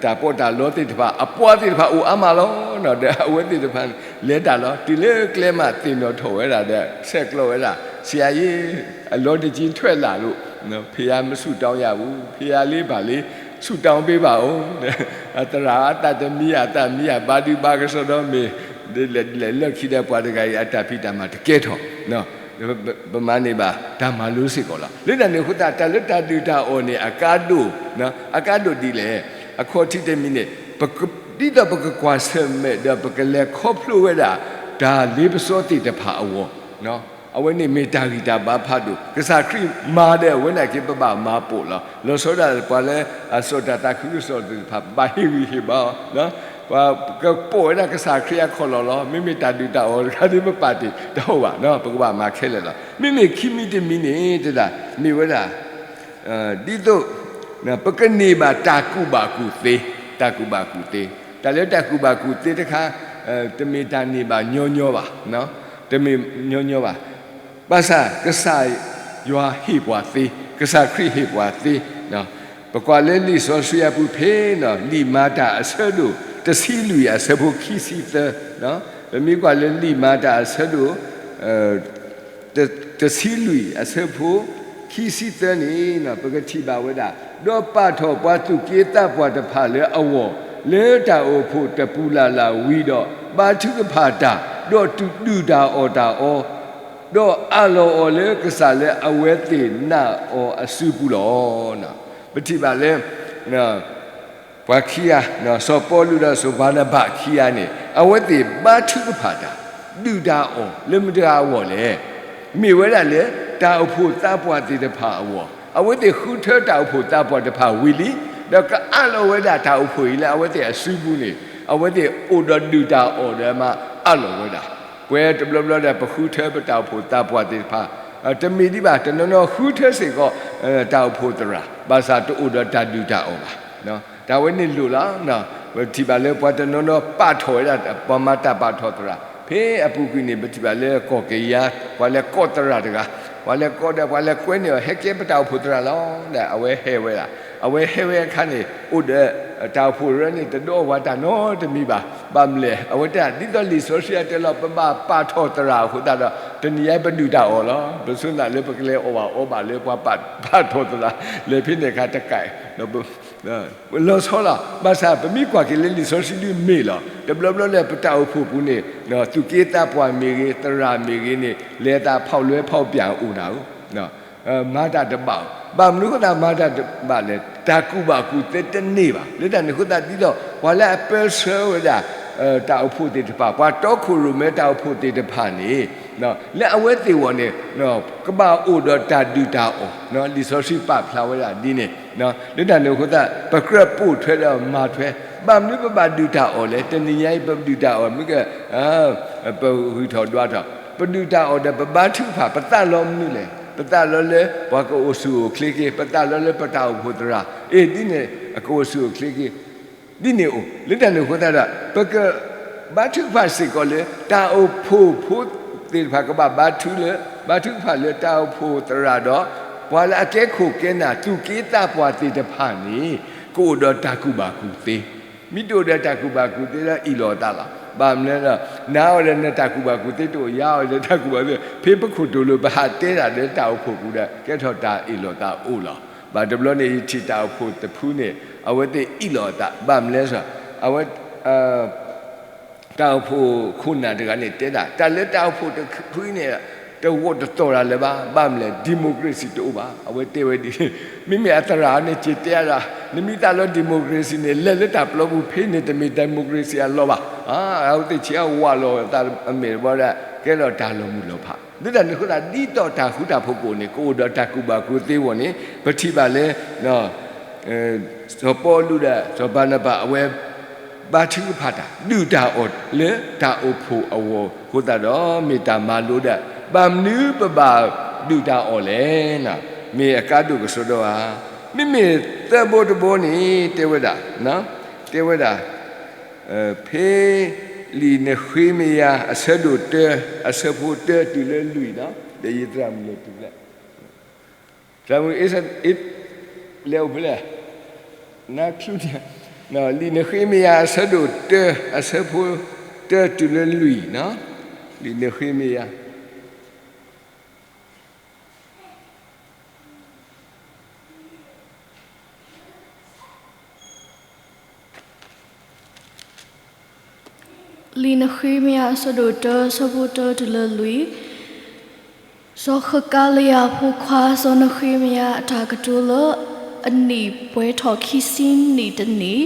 တၢ်ပီးတၢ်လီသ့ၣ်တဖၣ် အပှၤသ့ၣ်တဖၣ်အိၣ်အါမးလီၤ. ဒီးအဝဲသ့ၣ်တဖၣ်န့ၣ် လဲၤတၢ်လီၤ တုၤလၢကျဲမးသ့ၣ်နီၣ်ထီၣ်ဝဲဒၣ်ဒီး ဆဲးကျိးဝဲဒၣ် ဆရာကြီး အလောင်းတကျင်းထွက်လာလို့ ဘုရားမဆုတောင်းရဘူး ဘုရားလေး ဘာလေး ဆုတောင်းပေးပါဦး သရၣ်အသးတမံ အသးမံ အဘါဒုဘါကစီဒီမ့ၢ် လဲၤလဲၤလၢခံဒီးပှၤတဂၤအံၤ အတၢ်ဖံးတၢ်မၤတကဲထီၣ် ပမၤန့ၢ်ဘၣ်တၢ်မၤလိစ့ၢ်ကီးလီၤ. လၢတၢ်န့ၣ်အဃိသတး တၢ်လၢတၢ်ဒုၣ်တၢ်အီၣ်န့ၣ် အကါဒိၣ်, အကါဒိၣ်ဒ်လဲၣ်. အခီၣ်ထံးတမံၤန့ၣ် ဒ်သိးပကကွၢ်ဆၢၣ်မဲာ်ဒီးပကလဲၤခီဖျိဝဲဒၣ် တၢ်လ့ပစီသ့ၣ်တဖၣ်အဂီၢ်, အဝဲန့ၣ်မ့ၢ်တၢ်ဂံၢ်တၢ်ဘါဖးဒိၣ် ကစၢ်ခရံာ်မၤဒီးအဝဲန့ၣ်က့ ပဘၣ်မၤပိာ်လီၤ. လီၤဆီဒၣ်ပှၤလၢအစိာ်တၢ်သးခုကစီၣ်သ့ၣ်တဖၣ် ပဘၣ်ဟ့ၣ်ဂံၢ်ဟ့ၣ်ဘါအီၤ ပကပိာ်ဝဲဒၣ်ကစၢ်ခရံာ်အခီၣ်လီၢ်လီၤ. မ့မ့ၢ်တၢ်ဒုၣ်တၢ်အီၣ်တခါဒ်ပပာ်တ့ၢ်တဟီၣ်ဘၣ်, ပကဘၣ်မၤခဲလၢာ်လီၤ. မ့မ့ၢ်ခံမံၤတမံၤန့ၣ် တဒၣ်မ့ၢ်ဝဲဒၣ် ဒ်သိး ပကန့ၢ်ဘၣ်တၢ်ကူၣ်ဘၣ်ကူၣ်သ့, တၢ်ကူၣ်ဘၣ်ကူၣ်သ့, တၢ်လၢတၢ်ကူၣ်ဘၣ်ကူၣ်သ့တခါ တမ့ၢ်တၢ်န့ၢ်ဘၣ်ညီညီဘၣ်, တမ့ၢ်ညီညီဘၣ်. ဘၣ်ဆၣ်ကစၢ်ယွၤဟ့ၣ်ပှၤသ့, ကစၢ်ခရံာ်ဟ့ၣ်ပှၤသ့, ပကွၢ်လၢလံာ်စီဆှံအပူၤဖဲ လံာ်မၤတၢ်အဆၢဒိၣ်တဆံလွံၢ်အဆၢဖိခံဆံသၢ, ပမ့ၢ်ကွၢ်လၢလံာ်မၤတၢ်အဆၢဒိၣ် တဆံလွံၢ်အဆၢဖိခံဆံသၢန့ၣ် ပကထံၣ်ဘၣ်ဝဲဒၣ်, ဒီးပာ်ထီၣ်ပှၤသူၣ်က့သးပှၢ်တဖၣ်လၢအဂီၢ်, လၢတၢ်အိၣ်ဖှိၣ်တပူၤလၢ်လၢ်ဝံၤဒီး ဘါထုကဖၣ်တၢ်, ဒီးဒုၣ်တၢ်အီၣ်တၢ်အီ, ဒီးအးလီၤအီၤလၢကစၢ်လၢအဝဲသ့ၣ်နာ်အီၤအစုပူၤလီၤ. ပထံၣ်ဘၣ်လၢ ပှၤခံဂၤ, စီၤပီလူးဒီးစီၤဘၤနဘးခံဂၤန့ၣ် အဝဲသ့ၣ်ဘါထုကဖၣ်တၢ်, ဒုၣ်တၢ်အီၣ်လၢမတၤအဂီၢ်လဲၣ်. မ့ၢ်ဝဲဒၣ်လၢ တၢ်အိၣ်ဖှိၣ်သးပှၢ်သ့ၣ်တဖၣ်အဂီၢ်, အဝဲသ့ၣ်ဃုထၢတၢ်အိၣ်ဖှိၣ်သးပှၢ်တဖၣ်ဝံၤလံ, ဒီးကအးလီၤဝဲဒၣ်တၢ်အိၣ်ဖှိၣ်အံၤလၢအဝဲသ့ၣ်အစုပူၤန့ၣ်, အဝဲသ့ၣ်အိၣ်ဒီးဒုၣ်တၢ်အီၣ်ဒီးမၤအးလီၤဝဲဒၣ်. ပှၤတဘျီဘျီဒီး ပဃုထၢပတၢ်အိၣ်ဖှိၣ်သးပှၢ်သ့ၣ်တဖၣ် တမ့ၢ်ဒံးဘၣ်, တနီၤနီၤဃုထၢစ့ၢ်ကီး တၢ်အိၣ်ဖှိၣ်သရၣ်, ဘၣ်ဆၣ်တအိၣ်ဒီးတၢ်ဒုၣ်တၢ်အီၣ်ဘၣ်. တၢ်ဝဲန့ၣ်လိၣ်လီၤ. ပထံၣ်ဘၣ်လၢပှၤတနီၤနီၤပာ်ထီၣ်ဝဲဒၣ် ပှၤမၤတၢ်ပာ်ထီၣ်သရၣ်, ဖဲအပူၤကွံာ်န့ၣ် ပထံၣ်ဘၣ်လၢကီၢ်ကယၤ ပှၤလဲၤကိးသရၣ်တဂၤ, ပှၤလဲၤကိးဒီး ပှၤလဲၤကွဲန့ၢ်အီၤ ဟဲကဲပတၢ်အိၣ်ဖှိၣ်သရၣ်လီၤ. ဒီးအဝဲဟဲဝဲဒၣ်, အဝဲဟဲဝဲအခါန့ၣ် အိၣ်ဒီး တၢ်အိၣ်ဖှိၣ်ရၢန့ၣ် တဒိးဝၤတၢ်နီတမံၤဘၣ်. ဘၣ်မနုၤလဲၣ်, အဝဲတဲ ဒ်သိးလံာ်စီဆှံအတဲလီၤ ပဘၣ်ပာ်ထီၣ်သရၣ်အဃိသတးဒီး တနံၤညါပဒုၣ်တၢ်အီၣ်လီၤ. ပဆိသးလၢပကလဲၤအီၣ်ဘၣ်အီဘၣ်လၢပှၤပာ်ထီၣ်သရၣ် လဲၤဖဲန့ၣ်အခါတကး လီၤဆီလီၤ. ဘၣ်ဆၣ်ပမ့ၢ်ကွၢ်က့ၤလၢလံာ်စီဆှံဒုးမ့ၢ်လီၤ. တဘျီဘျီလၢပတၢ်အိၣ်ဖှိၣ်ပူၤန့ၣ် သူၣ်က့သးပှၢ်မ့ၢ်ဂ့ၤ သရၣ်မ့ၢ်ဂ့ၤန့ၣ် လဲၤသးဖီၣ်လွဲဖီၣ်ပၠၣ်အိၣ်နၤဧိၤ မၤတၢ်တဘၣ်ဧိၤ, ဘၣ်မနုၤအဃိသတးမၤတၢ်တဘၣ်လဲၣ်, တၢ်ကူၣ်ဘၣ်ကူၣ်သ့တန့ၢ်ဘၣ်. လၢတၢ်န့ၣ်အဃိသတးဒ်သိး ပှၤလၢအပၢဆှၢဝဲဒၣ် တၢ်အိၣ်ဖှိၣ်သ့ၣ်တဖၣ် ပှၤတီခိၣ်ရိၣ်မဲတၢ်အိၣ်ဖှိၣ်သ့ၣ်တဖၣ်န့ၣ် လၢအဝဲသ့ၣ်အဂီၢ်န့ၣ် ကဘၣ်အိၣ်ဒီးတၢ်ဒုၣ်တၢ်အီၣ်, လံာ်စီဆှံပာ်ဖျါဝဲဒၣ်ဒ်န့ၣ်. လၢတၢ်န့ၣ်အဃိသတး ပကြၢးပိာ်ထွဲဒီးမၤထွဲ, ဘၣ်မနုၤပဘၣ်ဒုၣ်တၢ်အီၣ်လဲၣ်, တနံၤညါအံၤပဒုၣ်တၢ်အီၣ်မ့ၢ်က ပဂုၢ်ထီၣ်ဒွးထီၣ်, ပဒုၣ်တၢ်အီၣ်ဒီးပဘါထုကဖၣ် ပသးလီမနုၤလဲၣ်, ပသးလီလၢပှၤကအိၣ်ဆူၣ်အိၣ်ချ့က့ၤ, ပသးလီလၢပတၢ်အိၣ်ဖှိၣ်သရၣ်, အ့ၣ် ဒ်န့ၣ် အကအိၣ်ဆူၣ်အိၣ်ချ့က့ၤ ဒ်န့ၣ်အိၣ်. လၢတၢ်န့ၣ်အဃိသတးဒီး ပကဘါထုကဖၣ်စ့ၢ်ကီးလၢ တၢ်အိၣ်ဖှိၣ်ဖိသ့ၣ်တဖၣ်ကဘၣ်ဘါထုလၢ ဘါထုကဖၣ်လၢတၢ်အိၣ်ဖှိၣ်သရၣ်ဒီး ပှၤလၢအကဲခိၣ်ကဲနၢ်သူၣ်က့သးပှၢ်သ့ၣ်တဖၣ်န့ၣ် ကအိၣ်ဒီးတၢ်ကူၣ်ဘၣ်ကူၣ်သ့. မ့ၢ်တအိၣ်ဒီးတၢ်ကူၣ်ဘၣ်ကူၣ်သ့ဒီးအ့ၣ်လိာ်အသးလီၤ. ဘၣ်မနုၤလဲၣ်, နၤအီၤဒီးနတၢ်ကူၣ်ဘၣ်ကူၣ်သ့တအိၣ်, ယၤအီၤဒီးတၢ်ကူၣ်ဘၣ်ကူၣ်သ့, ဖဲပခိၣ်တိာ်လိာ် ပဟးတဲတၢ်ဒီးတၢ်အိၣ်ဖှိၣ်ပူၤဒီး ကဲထီၣ်တၢ်အ့ၣ်လိာ်သးအိၣ်လီၤ. ဘၣ်တဘျီန့ၣ် ယထံၣ်တၢ်အိၣ်ဖှိၣ်တဖုန့ၣ် အဝဲသ့ၣ်အ့ၣ်လိာ်အသး ဘၣ်မနုၤလဲၣ်, အဝဲ တၢ်အိၣ်ဖှိၣ်ခိၣ်နၢ်တဂၤန့ၣ်တဲဒၣ် တၢ်လၢတၢ်အိၣ်ဖှိၣ်တဖုန့ၣ် တဂီၢ်တတီၤတၢ်လၢၤဘၣ်, ဘၣ်မနုၤလဲၣ် democracy တအိၣ်ဘၣ်. အဝဲတဲဝဲဒ် မ့မ့ၢ်အသရၣ်န့ၣ် စံးတဲဒၣ် နမ့ၢ်သးလီ democracy န့ၣ် လဲၤလၢတၢ်ပျီပူၤဖဲန့ၣ် တမ့ၢ် democracy အလီၢ်ဘၣ်. အဝဲသ့ၣ်ဆံးအဝးလီၤအသးအမဲာ်တဘျီဒီး ကဲထီၣ်တၢ်လီၤမုၢ်လီၤဖး. လၢတၢ်န့ၣ်အဃိသတး ဒ်သိးတၢ်ဃူတၢ်ဖိးကအိၣ်န့ၣ် ကအိၣ်ဒီးတၢ်ကူၣ်ဘၣ်ကူၣ်သ့အဂီၢ်န့ၣ် ပထံၣ်ဘၣ်လၢ စီၤပီလူးဒီးစီၤဘၤနဘး အဝဲ ဘါထုကဖၣ်တၢ် ဒုၣ်တၢ်အီၣ်လၢတၢ်အိၣ်ဖှိၣ်အဂီၢ်အဃိသတးဒီး မ့ၢ်တၢ်မၤလိဒၣ် ဘၣ်မနုၤပဘၣ်ဒုၣ်တၢ်အီၣ်လဲၣ်. မ့ၢ်အကါဒိၣ်ကစီဒီဧါ. မ့မ့ၢ်သၢဘိတဘိန့ၣ် တဲဝဲဒၣ်, တဲဝဲဒၣ် ဖဲလံာ်နဃ့မယၤ အဆၢဒိၣ်တၢ အဆၢဖိတၢတုၤလၢလွံၢ်နီၤ, ဒီးယသရၣ်မုၣ်လဲၤတုၤလဲၣ် သရၣ်မုၣ် လဲၤအိၣ်ဖဲလဲၣ်, နါချုန့ၣ် လံာ်နဃ့မယၤအဆၢဒိၣ်တၢ အဆၢဖိတၢတုၤလၢလွံၢ်, လံာ်နဃ့မယၤ လံာ်နဃ့မယၤအဆၢဒိၣ်တၢ အဆၢဖိတၢတုၤလၢလွံၢ်, စီၤဃကၤလယၤဖိခွါ စီၤနဃ့မယၤအတၢ်ကတိၤလၢ အနံၣ်ပှဲၤထီၣ်ခံဆံနံၣ်တနံၣ်,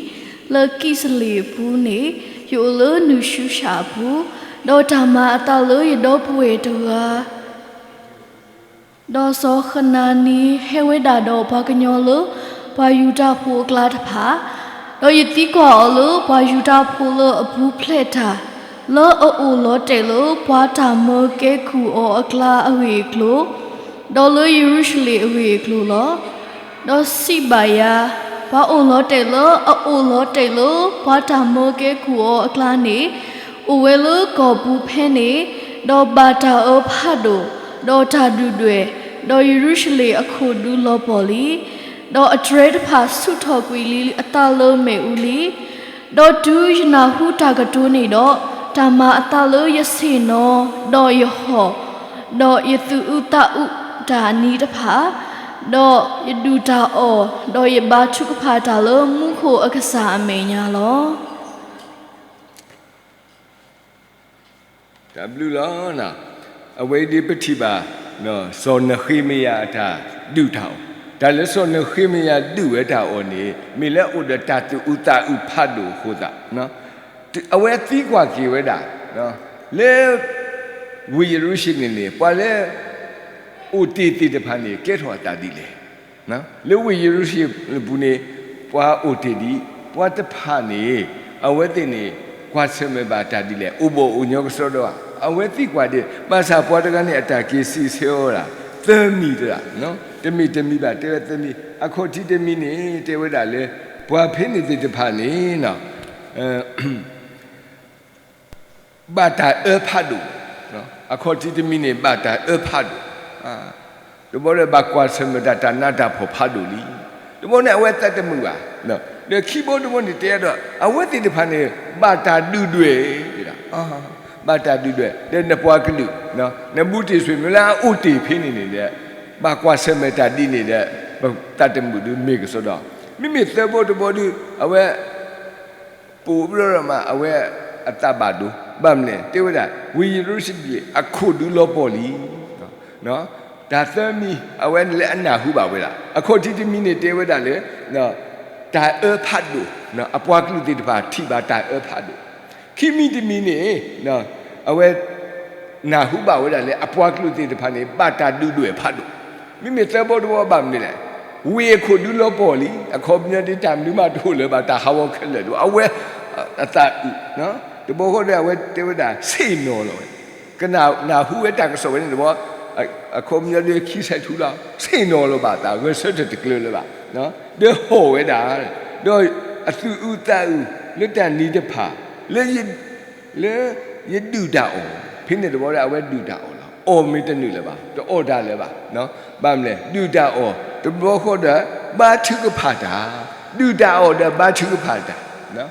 လၢကံးစလ့ၣ်အပူၤန့ၣ်, ယအိၣ်လၢနုၢ်ၡူၡၣ်အပူၤ, ဒီးတၢ်မၤအသးလၢယဒီပုၢ်ဝဲၢ်တဂၤ ဒီးစီၤဃနၤနံ ဟဲဝဲဒၣ်ဒီးပှၤကညီလၢ ပှၤယူဒၤဖိအကျါတဖၣ်, ဒီးယသံကွၢ်အီၤလၢပှၤယူဒၤဖိလၢအပူၤဖျဲးတၢ်, လၢအအိၣ်လီၤတဲာ်လၢပှၤတၢ်မၢကဲကုၢ်အီၤအကျါအဂ့ၢ်အကျိၤ, ဒီးလၢယရူၤၡလ့ၣ်အဂ့ၢ်အကျိၤလီၤ. ဒီးစံးဘၣ်ယၤ, ပှၤအိၣ်လီၤတဲာ်လၢအအိၣ်လီၤတဲာ်လၢပှၤတၢ်မၢကဲကုၢ်အီၤအကျါန့ၣ်, အိၣ်ဝဲလၢကီၢ်ပူၤဖဲန့ၣ်, ဒီးဘၣ်တၢ်အၢဖးဒိၣ်, ဒီးတၢ်ဒုၣ်ဒွဲၣ်, ဒီးယရူၤၡလ့ၣ်အခိၣ်ဒူလီၤပှီၢ်လံ. ဒီးအတြဲၤတဖၣ်ဆူၣ်ထီၣ်ကွံာ်လံအသးလၢမ့ၣ်အူလံ. ဒီးတုၤယနၢ်ဟူတၢ်ကတိၤန့ၣ်ဒီး, တၢ်မၤအသးလၢယဆ့ၣ်နီၤ, ဒီးယဟီၣ်, ဒီးယသူၣ်အုးသးအုးတၢ်အနံၤတဖၣ်, ဒီးယဒုၣ်တၢ်အီၣ်, ဒီးယဘါထုကဖၣ်တၢ်လၢမူခိၣ်အကစၢ်အမဲာ်ညါလီၤ. တၢ်ဘျုးလီၤ. အဝဲအံၤဒ်ပထံၣ်ဘၣ် စီၤနဃ့မယၤအတၢ်ဒုၣ်တၢ်အီၣ်, တၢ်လၢစီၤနဃ့မယၤဒုၣ်ဝဲတၢ်အီၣ်န့ၣ် မ့ၢ်လၢအအိၣ်ဒီးတၢ်သူၣ်အုးသးအုးဖးဒိၣ်အဃိသတး, အဝဲသံကွၢ်က့ၤဝဲဒၣ် လၢ ဝ့ၢ်ယရူၤၡလ့ၣ်န့ၣ် ပှၤလၢ အိၣ်တ့ၢ်သ့ၣ်တဖၣ်န့ၣ် ကဲထီၣ်အသးဒ်လဲၣ်. လၢဝ့ၢ်ယရူၤၡလ့ၣ်ပူၤန့ၣ် ပှၤအိၣ်တ့ၢ်ဒံး, ပှၤတဖၣ်န့ၣ် အဝဲသ့ၣ်န့ၣ် ကွၢ်ဆၢၣ်မဲာ်ဘၣ်တၢ်ဒ်လဲၣ်, အိၣ်ဘီၣ်အိၣ်ညီကစီဒီဧါ, အဝဲသံကွၢ်ဒ်, ဘၣ်ဆၣ်ပှၤတဂၤန့ၣ် အတၢ်က့ၤစံးဆၢအီၤဒၣ် သၢမံၤတဂၤ, တမ့ၢ်တမံၤဘၣ်, တဲဝဲသၢမံၤ, အခီၣ်ထံးတမံၤန့ၣ် တဲဝဲဒၣ်လၢ ပှၤဖဲန့ၣ်သ့ၣ်တဖၣ်န့ၣ် ဘၣ်တၢ်အၢဖးဒိၣ်, အခီၣ်ထံးတမံၤန့ၣ် ဘၣ်တၢ်အၢဖးဒိၣ်, တဘျီဒီးဘၣ်ကွၢ်ဆၢၣ်မဲာ်တၢ် တၢ်နးတၢ်ဖှီၣ်ဖးဒိၣ်လံ. တဘျီန့ၣ် အဝဲသးတမုာ်ဘၣ်, ဒီးခံဘီတဘီန့ၣ် တဲဒီး အဝဲသ့ၣ်တဖၣ်န့ၣ် ဘၣ်တၢ်ဒုၣ်ဒွဲၣ်, ဘၣ်တၢ်ဒုၣ်ဒွဲၣ်, ဒီးနပှၤကလုာ်, နဘူးတံၢ်ဆွေမျိုးလၢအအိၣ်တ့ၢ်ဖဲန့ၣ်န့ၣ်ဒီး ဘၣ်ကွၢ်ဆၢၣ်မဲာ်တၢ်ဒ်န့ၣ်ဒီး ပသးတမုာ်ဒုးမ့ၢ်ကစီဒီ, မ့မ့ၢ်သၢဘီတဘီဒုး အဝဲ ပိာ်ဘျီဒီးမး အဝဲအသးဘၣ်ဒိ, ဘၣ်မနုၤလဲၣ် တဲဝဲဒၣ် ဝ့ၢ်ယရူၤၡလ့ၣ်အခိၣ်ဒူလီၤပှီၢ်လံ. တၢ်သၢမံၤ အဝဲလၢအနၢ်ဟူဘၣ်ဝဲဒၣ် အခီၣ်ထံးတမံၤန့ၣ် တဲဝဲဒၣ်လၢ တၢ်အၢဖးဒိၣ်, အပှၤကလုာ်သ့ၣ်တဖၣ်ထံၣ်ဘၣ်တၢ်အၢဖးဒိၣ်, ခံမံၤတမံၤန့ၣ် အဝဲ နၢ်ဟူဘၣ်ဝဲဒၣ်လၢ အပှၤကလုာ်သ့ၣ်တဖၣ်န့ၣ် ဘၣ်တၢ်ဒုၣ်ဒွဲၣ်ဖးဒိၣ်, မ့မ့ၢ်သၢဘီတဘီဘၣ်မနုၤလဲၣ်, ဝ့ၢ်အခိၣ်ဒူလီၤပှီၢ်လံ, အခီပညီဒ်တၢ်မနုၤမးတအိၣ်လၢၤဘၣ်, တၢ်ဟးဂီၤခဲလၢာ်ဒိၣ်, အဝဲ အသးအုး, တဘီဃီဒီး အဝဲတဲဝဲဒၣ် ဆ့ၣ်နီၤလီၤဝဲ, ကနၣ် နၢ်ဟူဝဲတၢ်ကစီၣ်ဝဲန့ၣ်တဘီ, အခီပညီဒ်ခံဆဲးထူလီၤ, ဆ့ၣ်နီၤလီၤဘၣ်သး ဂဲၤဆၢထၢၣ်တကျၢၤလၢၤဘၣ်, ဒီးဟီၣ်ဝဲဒၣ်, ဒီးအသူၣ်အုးသးအုးလၢတၢ်နံၤတဖၣ် လၢ လၢယဒုၣ်တၢ်အီၣ်, ဖဲန့ၣ်တဘီဒီး အဝဲဒုၣ်တၢ်အီၣ်လီၤ, အီၣ်မ့ၢ်တနုာ်လၢၤဘၣ်, တအီၣ်တၢ်လၢၤဘၣ်, ဘၣ်မနုၤလဲၣ် ဒုၣ်တၢ်အီၣ် တဘျီဃီဒီး ဘါထုကဖၣ်တၢ်, ဒုၣ်တၢ်အီၣ်ဒီးဘါထုကဖၣ်တၢ်,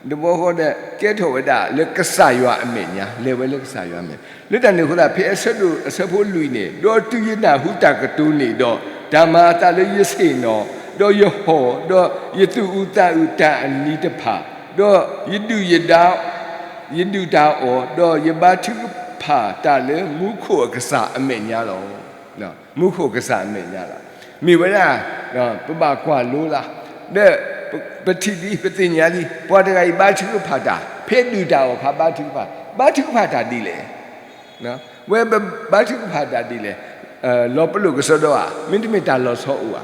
တဘျီဃီဒီး ကဲထီၣ်ဝဲဒၣ်လၢကစၢ်ယွၤအမဲာ်ညါ, လဲၤဝဲလၢကစၢ်ယွၤအမဲာ်, လၢတၢ်န့ၣ်အဃိသတး ဖဲအဆၢဒိၣ်အဆၢဖိလွံၢ်န့ၣ်, ဒီးတုၤယနၢ်ဟူတၢ်ကတိၤန့ၣ်ဒီး, တၢ်မၤအသးလၢယဆ့ၣ်နီၤ, ဒီးယဟီၣ်, ဒီးယသူၣ်အုးသးအုးတၢ်အနံၤတဖၣ်, ဒီးယဒုၣ်ယဒါ ယဒုၣ်တၢ်အီၣ်, ဒီးယဘါထုကဖၣ်တၢ်လၢမူခိၣ်အကစၢ်အမဲာ်ညါလီၤ. မူခိၣ်ကစၢ်အမဲာ်ညါလီၤ. မ့ၢ်ဝဲဒၣ် ပဘၣ်ကွၢ်လိလၢ်, ဒီးပထံၣ်လံ ပသ့ၣ်ညါလံ ပှၤတဂၤအံၤဘါထုကဖၣ်တၢ်, ဖဲဒုၣ်တၢ်အီၣ်အခါဘါထုကဖၣ်, ဘါထုကဖၣ်တၢ်ဒ်လဲၣ်. ဝဲပဘါထုကဖၣ်တၢ်ဒ်လဲၣ်, လီၤပလိာ်ကစီဒီဧါ, မ့တမ့ၢ်တၢ်လီၤဆီအိၣ်ဧါ.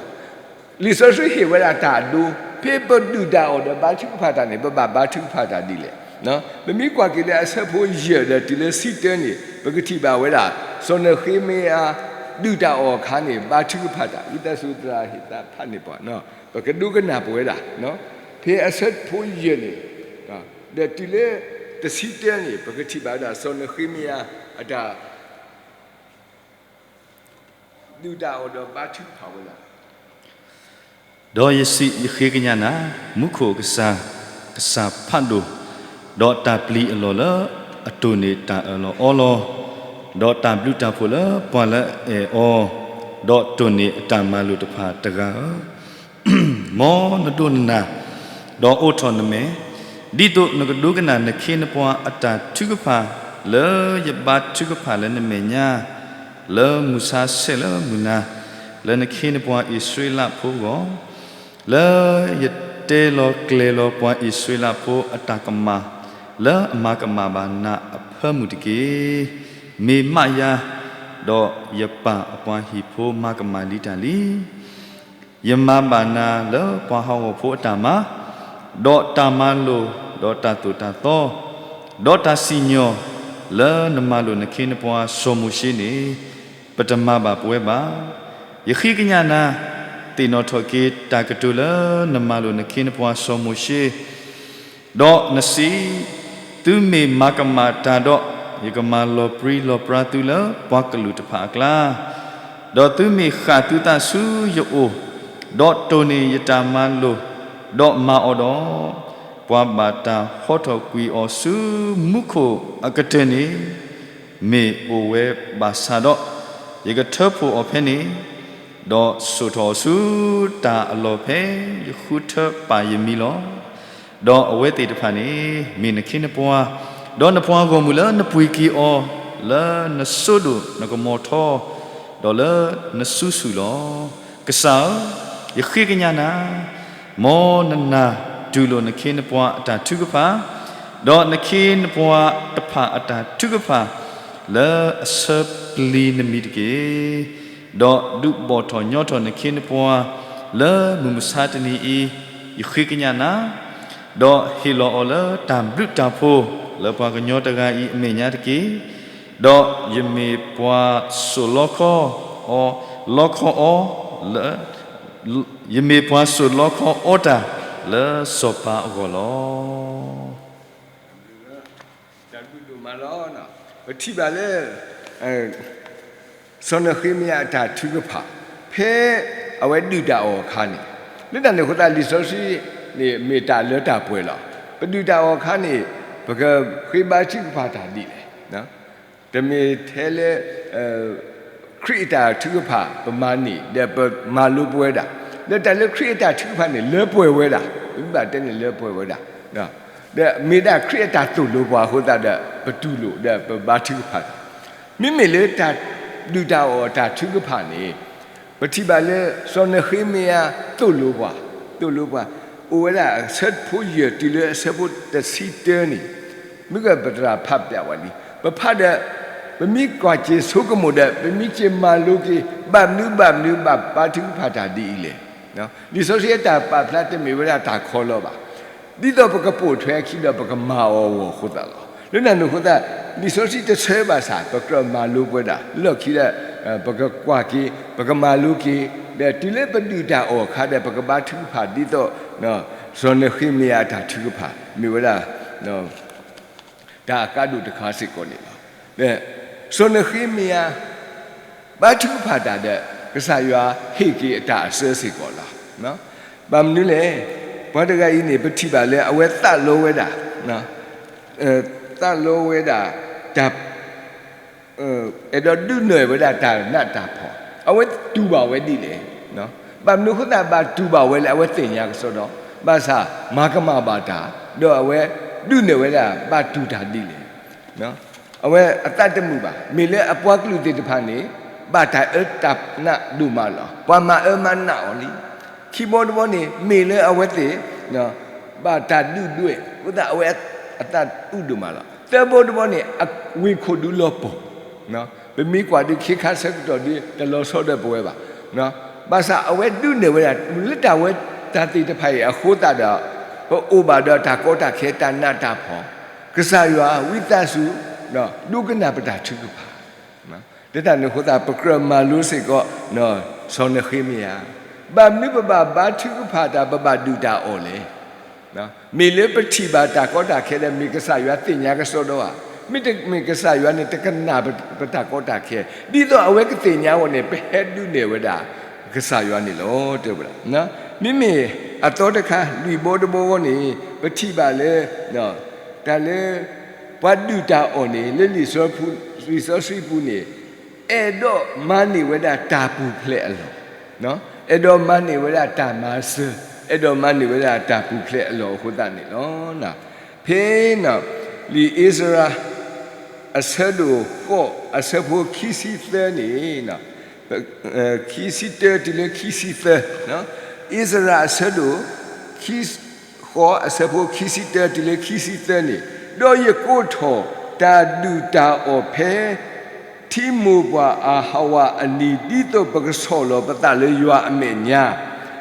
လံာ်စီဆှံဟ့ၣ်ဝဲဒၣ်တၢ်အဒိ, ဖဲပဒုၣ်တၢ်အီၣ်ဒီးဘါထုကဖၣ်တၢ်န့ၣ် ပဘၣ်ဘါထုကဖၣ်တၢ်ဒ်လဲၣ်. ပမ့ၢ်ကွၢ်က့ၤလၢအဆၢဖိယဲၢ်ဒီးတုၤလၢဆံတၢန့ၣ် ပကထံၣ်ဘၣ်ဝဲဒၣ် စီၤနဃ့မယၤ ဒုၣ်တၢ်အီၣ်အခါန့ၣ် ဘါထုကဖၣ်တၢ်, ဝံသးစူၤသရၣ်ဟ့ၣ်သးဖးန့ၢ်ပှၤ, ပကဒိကနၣ်ပဝဲဒၣ်, ဖဲအဆၢဖိယဲၢ်န့ၣ် ဒီးတုၤလၢတဆံတၢန့ၣ် ပကထံၣ်ဘၣ်ဝဲဒၣ် စီၤနဃ့မယၤအတၢ် ဒုၣ်တၢ်အီၣ်ဒီးဘါထုကဖၣ်ဝဲဒၣ်. ဒီးယစံး, ယဃ့ကညးနၤ, မူခိၣ်ကစၢ်, ကစၢ်ဖးဒိၣ်, ဒီးတၢ်ပျံၤအလီၢ်လၢအတိၢ်န့ၢ်တၢ်အၢၣ်လီၤအီလီၤ, ဒီးတၢ်ဘျုးတၢ်ဖှိၣ်လၢပှၤလၢအအဲၣ်အီၤ, ဒီးတိၢ်န့ၢ်အတၢ်မၤလိာ်တဖၣ်တဂၤဧၢ, မ်နဒိကနၣ်, ဒီးအိးထီၣ်နမဲာ်, ဒ်သိးနကဒိကနၣ်နခ့နပှၤအတၢ်ထုကဖၣ်, လၢယဘါထုကဖၣ်လၢနမဲာ်ညါ, လၢမုၢ်ဆါဆဲးလၢမုၢ်နၤ, လၢနခ့နပှၤအံၣ်စရ့လးဖိအဂီၢ်, လၢယတဲလီၤကျဲၤလီၤပှၤအံၣ်စရ့လးဖိအတၢ်ကမၣ်, လၢအမၤကမၣ်ဘၣ်နၤအဖၢမုၢ်တက့ၢ်. မ့ၢ်မးယၤ, ဒီးယပၢ်အပှၤဟံၣ်ဖိမၤကမၣ်လံတၢ်လံ. ယမၤဘၣ်နၤလၢပှၤဟးဂီၤဖိအတၢ်မၤ, ဒီးတၢ်မၤလိာ်, ဒီးတၢ်သိၣ်တၢ်သီ, ဒီးတၢ်စံၣ်ညီၣ်, လၢနမၤလိာ်နခ့နပှၤစီၤမိၤၡ့န့ၣ်, ပတမၤဘၣ်ပဝဲဘၣ်. ယဃ့ကညးနၤ, သ့ၣ်နီၣ်ထီၣ်က့ၤတၢ်ကတိၤလၢနမၤလိာ်နခ့နပှၤစီၤမိၤၡ့, ဒီးနစံး, သုမ့ၢ်မၤကမၣ်တၢ်ဒီး, ယကမၤလီၤပြံလီၤပြါသုလၢပှၤကလုာ်တဖၣ်အကျါ, ဒီးသုမ့ၢ်ဃၣ်သုသးဆူယအိၣ်, ဒီးတိၢ်န့ၢ်ယတၢ်မၤလိာ်, ဒီးမၤအီၤဒီး, ပှၤဘၣ်တၢ်ဟီထီၣ်ကွံာ်အီၤဆူမူခိၣ်အကတၢၢ်န့ၣ်, မ့ၢ်အိၣ်ဝဲဘၣ်ဆၣ်ဒီး, ယကထၢဖှိၣ်အီၤဖဲန့ၣ်, ဒီးစိာ်ထီၣ်အီၤဆူတၢ်အလီၢ်ဖဲယဃုထၢပာ်ယမံၤလီၤ. ဒီးအဝဲသ့ၣ်တဖၣ်န့ၣ်, မ့ၢ်နခ့နပှၤ, ဒီးနပှၤဂီၢ်မုၢ်လၢနပှ့ၤက့ၤအီၤ, လၢနစိဒိၣ်နကမီၤထီ, ဒီးလၢနစုဆူၣ်လီၤ. ကစၢ်ဧၢ, ယဃ့ကညးနၤ, မ်နနာ်တူၢ်လိာ်နခ့နပှၤအတၢ်ထုကဖၣ်, ဒီးနခ့နပှၤတဖၣ်အတၢ်ထုကဖၣ်, လၢအဆၢပျံၤနမံၤတက့ၢ်. ဒီးဒုးဘီၣ်ထီၣ်ညီထီၣ်နခ့နပှၤ, လၢမုၢ်မဆါတနံၤအံၤ, ယဃ့ကညးနၤ, ဒီးဟ့ၣ်လီၤအီၤလၢတၢ်ဘျုးတၢ်ဖှိၣ်လၢပှၤကညီတဂၤအံၤအမဲာ်ညါတက့ၢ်. ဒီးယမ့ၢ်ပှၤစိာ်လီခီ, လီခီအီၤ, ယမ့ၢ်ပှၤစိာ်လီခီအီတၢ်လၢစီၤပၤအဂီၢ်လီၤ. တၢ်ဘျုးဒိၣ်မးလီၤ. ပထံၣ်ဘၣ်လၢ စီၤနဃ့မယၤအတၢ်ထုကဖၣ်, ဖဲအဝဲဒုၣ်တၢ်အီၣ်အခါန့ၣ်, လၢတၢ်န့ၣ်အဃိသတး လံာ်စီဆှံန့ၣ် မ့ၢ်တၢ်လၢတၢ်ပှဲၤလီၤ. ပဒုၣ်တၢ်အီၣ်အခါန့ၣ်, ပကဃ့ဘါထုကဖၣ်တၢ်ဒ်လဲၣ်. တမ့ၢ်ထဲလၢ ခရံာ်အတၢ်ထုကဖၣ်ပမၤန့ၢ် ဒီးပမၤလိပဝဲဒၣ်, ဒီးတၢ်လၢခရံာ်အတၢ်ထုကဖၣ်န့ၣ် လၢပှဲၤဝဲဒၣ်, ပဘၣ်တဲန့ၣ်လၢပှဲၤဝဲဒၣ်, ဒီးမ့ၢ်ဒၣ်ခရံာ်အတၢ်သိၣ်လိပှၤအဃိသတးဒီး ပတူၢ်လိာ်ဒီးပဘါထုကဖၣ်တၢ်, မ့မ့ၢ်လၢတၢ်ဒုၣ်တၢ်အီၣ်အတၢ်ထုကဖၣ်န့ၣ်, ပထံၣ်ဘၣ်လၢ စီၤနဃ့မယၤသိၣ်လိပှၤ, သိၣ်လိပှၤ, အိၣ်ဝဲဒၣ်အဆၢဖိယဲၢ်တုၤလၢအဆၢဖိတဆံတၢန့ၣ်, မ့ၢ်ကပတြၢ်ဖးပျၢ်ဝဲလံ, ပဖးဒီး ပမ့ၢ်ကွၢ်စ့ၤဆိကမိၣ်ဒီး ပမ့ၢ်စ့ၢ်မၤလိက့ၤ ဘၣ်မနုၤဘၣ်မနုၤဘၣ်ဘါထုကဖၣ်တၢ်ဒ်အံၤလဲၣ်. လံာ်စီဆှံအတၢ်ပာ်ဖျါတမ့ၢ်ဝဲဒၣ်တၢ်ခီလီၤဘၣ်. ဒ်သိးပကပိာ်ထွဲအခံဒီးပကမၤအီၤအဂီၢ်အဃိသတးလီၤ. လၢတၢ်န့ၣ်အဃိသတး လံာ်စီဆှံတဆၢဘၣ်ဆၣ် ပကြၢးမၤလိပဝဲဒၣ် လီၢ်ခံဒီး ပကကွၢ်က့ၤ ပကမၤလိက့ၤ, ဒီးတုၤလၢပဒုၣ်တၢ်အီၣ်အခါဒီး ပကဘါထုကဖၣ်ဒ်သိး စီၤနဃ့မယၤအတၢ်ထုကဖၣ် မ့ၢ်ဝဲဒၣ် တၢ်အကါဒိၣ်တခါစ့ၢ်ကီးန့ၣ်လီၤ. စီၤနဃ့မယၤ ဘါထုကဖၣ်တၢ်ဒီး ကစၢ်ယွၤဟ့ၣ်က့ၤအတၢ်အစၢစ့ၢ်ကီးလီၤ. ဘၣ်မနုၤလဲၣ်, ပှၤတဂၤအံၤန့ၣ် ပထံၣ်ဘၣ်လၢအဝဲသးလီဝဲဒၣ်, သးလီဝဲဒၣ် တၢ် အဲၣ်ဒိးဒုးနဲၣ်ဝဲဒၣ်တၢ်နးတၢ်ဖှီၣ်, အဝဲတူၢ်ဘၣ်ဝဲဒ်လဲၣ်. ဘၣ်မနုၤအဃိသတးဘၣ်တူၢ်ဘၣ်ဝဲလၢအဝဲသ့ၣ်ညါကစီဒီ, ဘၣ်ဆၣ်မၤကမၣ်ဘၣ်တၢ်, ဒီးအဝဲဒုးနဲၣ်ဝဲဒၣ်ဘၣ်တူၢ်တၢ်ဒ်လဲၣ်. အဝဲအသးတမုာ်ဘၣ်. မ့ၢ်လၢအပှၤကလုာ်သ့ၣ်တဖၣ်န့ၣ် ဘၣ်တၢ်အၢတၢ်နးဒိၣ်မးလီၤ. ပှၤမၤအၢမၤနးအီၤလံ. ခံဘီတဘီန့ၣ် မ့ၢ်လၢအဝဲသ့ၣ် ဘၣ်တၢ်ဒုၣ်ဒွဲၣ် အဃိသတးအဝဲအသးအုးဒိၣ်မးလီၤ. သၢဘီတဘီန့ၣ် အဝ့ၢ်ခိၣ်ဒုးလီၤပှီၢ် ပမ့ၢ်ကွၢ်ဒုးခ့ခါဆၢကတီၢ်ဒုး တလီၤဆီဒီးပဝဲဘၣ်. ဘၣ်ဆၣ်အဝဲဒုးနဲၣ်ဝဲဒၣ် လၢတၢ်ဝဲတၢ်သ့ၣ်တဖၣ်အံၤအဃိသတးဒီး ပအိၣ်ဘၣ်ဒီးတၢ်ကီတၢ်ခဲတၢ်နးတၢ်ဖှီၣ်, ကစၢ်ယွၤဝံသးစူၤ ဒိကနၣ်ပတၢ်ထုကဖၣ်. လၢတၢ်န့ၣ်အဃိသတး ပကြၢးမၤလိစ့ၢ်ကီး စီၤနဃ့မယၤ, ဘၣ်မနုၤပဘၣ်ဘါထုကဖၣ်တၢ် ပဘၣ်ဒုၣ်တၢ်အီၣ်လဲၣ်. မ့ၢ်လၢပထံၣ်ဘၣ်တၢ်ကီတၢ်ခဲဒီး မ့ၢ်ကစၢ်ယွၤသ့ၣ်ညါကစီဒီဧါ, မ့တမ့ၢ်ကစၢ်ယွၤန့ၣ် တကနၣ်ပတၢ်ကီတၢ်ခဲ, ဒ်သိးအဝဲကသ့ၣ်ညါအီၤန့ၣ် ပဟဲဒုးနဲၣ်ဝဲဒၣ် ကစၢ်ယွၤန့ၣ်လီၤ တဲဝဲဒၣ်. မ့မ့ၢ်အသီတခါ လွံၢ်ဘီတဘီအဂီၢ်န့ၣ် ပထံၣ်ဘၣ်လၢ တၢ်လၢ ပှၤဒုၣ်တၢ်အီၣ်န့ၣ် လၢလံာ်စီဆှံပူၤန့ၣ် အဲၣ်ဒိးမၤန့ၢ်ဝဲဒၣ်တၢ်ပူၤဖျဲးအလီၢ်, အဲၣ်ဒိးမၤန့ၢ်ဝဲဒၣ်တၢ်မၤစၢၤ, အဲၣ်ဒိးမၤန့ၢ်ဝဲဒၣ်တၢ်ပူၤဖျဲးအလီၢ်အဃိသတးန့ၣ်လီၤ. ဖဲ လံာ်အ့စရၤ အဆၢဒိၣ်ဃိး အဆၢဖိခံဆံသၢန့ၣ် ခံဆံတၢတုၤလၢခံဆံသၢ, အ့စရၤအဆၢဒိၣ် ဃိး အဆၢဖိခံဆံတၢတုၤလၢခံဆံသၢန့ၣ်, ဒီးယကိးထီၣ်တၢ်ဒုၣ်တၢ်အီၣ်ဖဲ ထံမိၢ်ပှၢ်အဟးဝးအနံၤ, ဒ်သိးပကဆီၣ်လီၤပသးလၢယွၤအမဲာ်ညါ,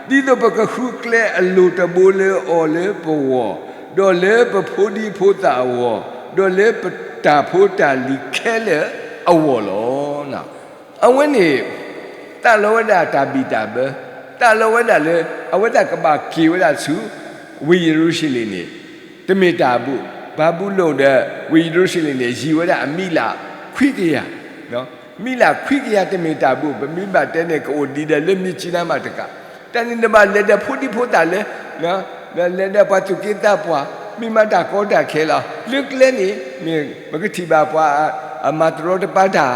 ဒ်သိးပကဃုကျဲအလိၤတဘိလၢအီၤလၢပဂီၢ်, ဒီးလၢပဖိဒံဖိသၣ်အဂီၢ်, ဒီးလၢပတၢ်ဖိတၢ်လံၤခဲလၢာ်အဂီၢ်လီၤ. အဝဲန့ၣ် သးလီဝဲဒၣ်တၢ်ဘံၣ်တၢ်ဘၢ, သးလီဝဲဒၣ်လၢ အဝဲသ့ၣ်ကဘၣ်က့ၤဝဲဒၣ်ဆူ ဝ့ၢ်ယရူၤၡလ့ၣ်န့ၣ် တမ့ၢ်တၢ်အဘူး, ဘၤဘူလိၣ်ဒီး ဝ့ၢ်ယရူၤၡလ့ၣ်န့ၣ် ယံၤဝဲဒၣ်အမံးလးခွံကယၤ, မံးလးခွံကယၤတမ့ၢ်တၢ်ဘူး, ပမ့ၢ်ဘၣ်တဲန့ၣ် ကအိၣ်ဒံးဒီးလၢမ့ၢ်ကၠံနါမးတကး, တၢ်န့ၣ်နဘၣ်လဲၤဒီးဖိဒံဖိသၣ်လၢ လဲၤဒီးပှၤသူၣ်က့သးပှၢ်, မ့ၢ်မးတၢ်ကီတၢ်ခဲလီၤ. လၢကျဲန့ၣ် မ့ၢ်ပကထံၣ်ဘၣ်ပှၤအမၤတရီတပါတၢ်,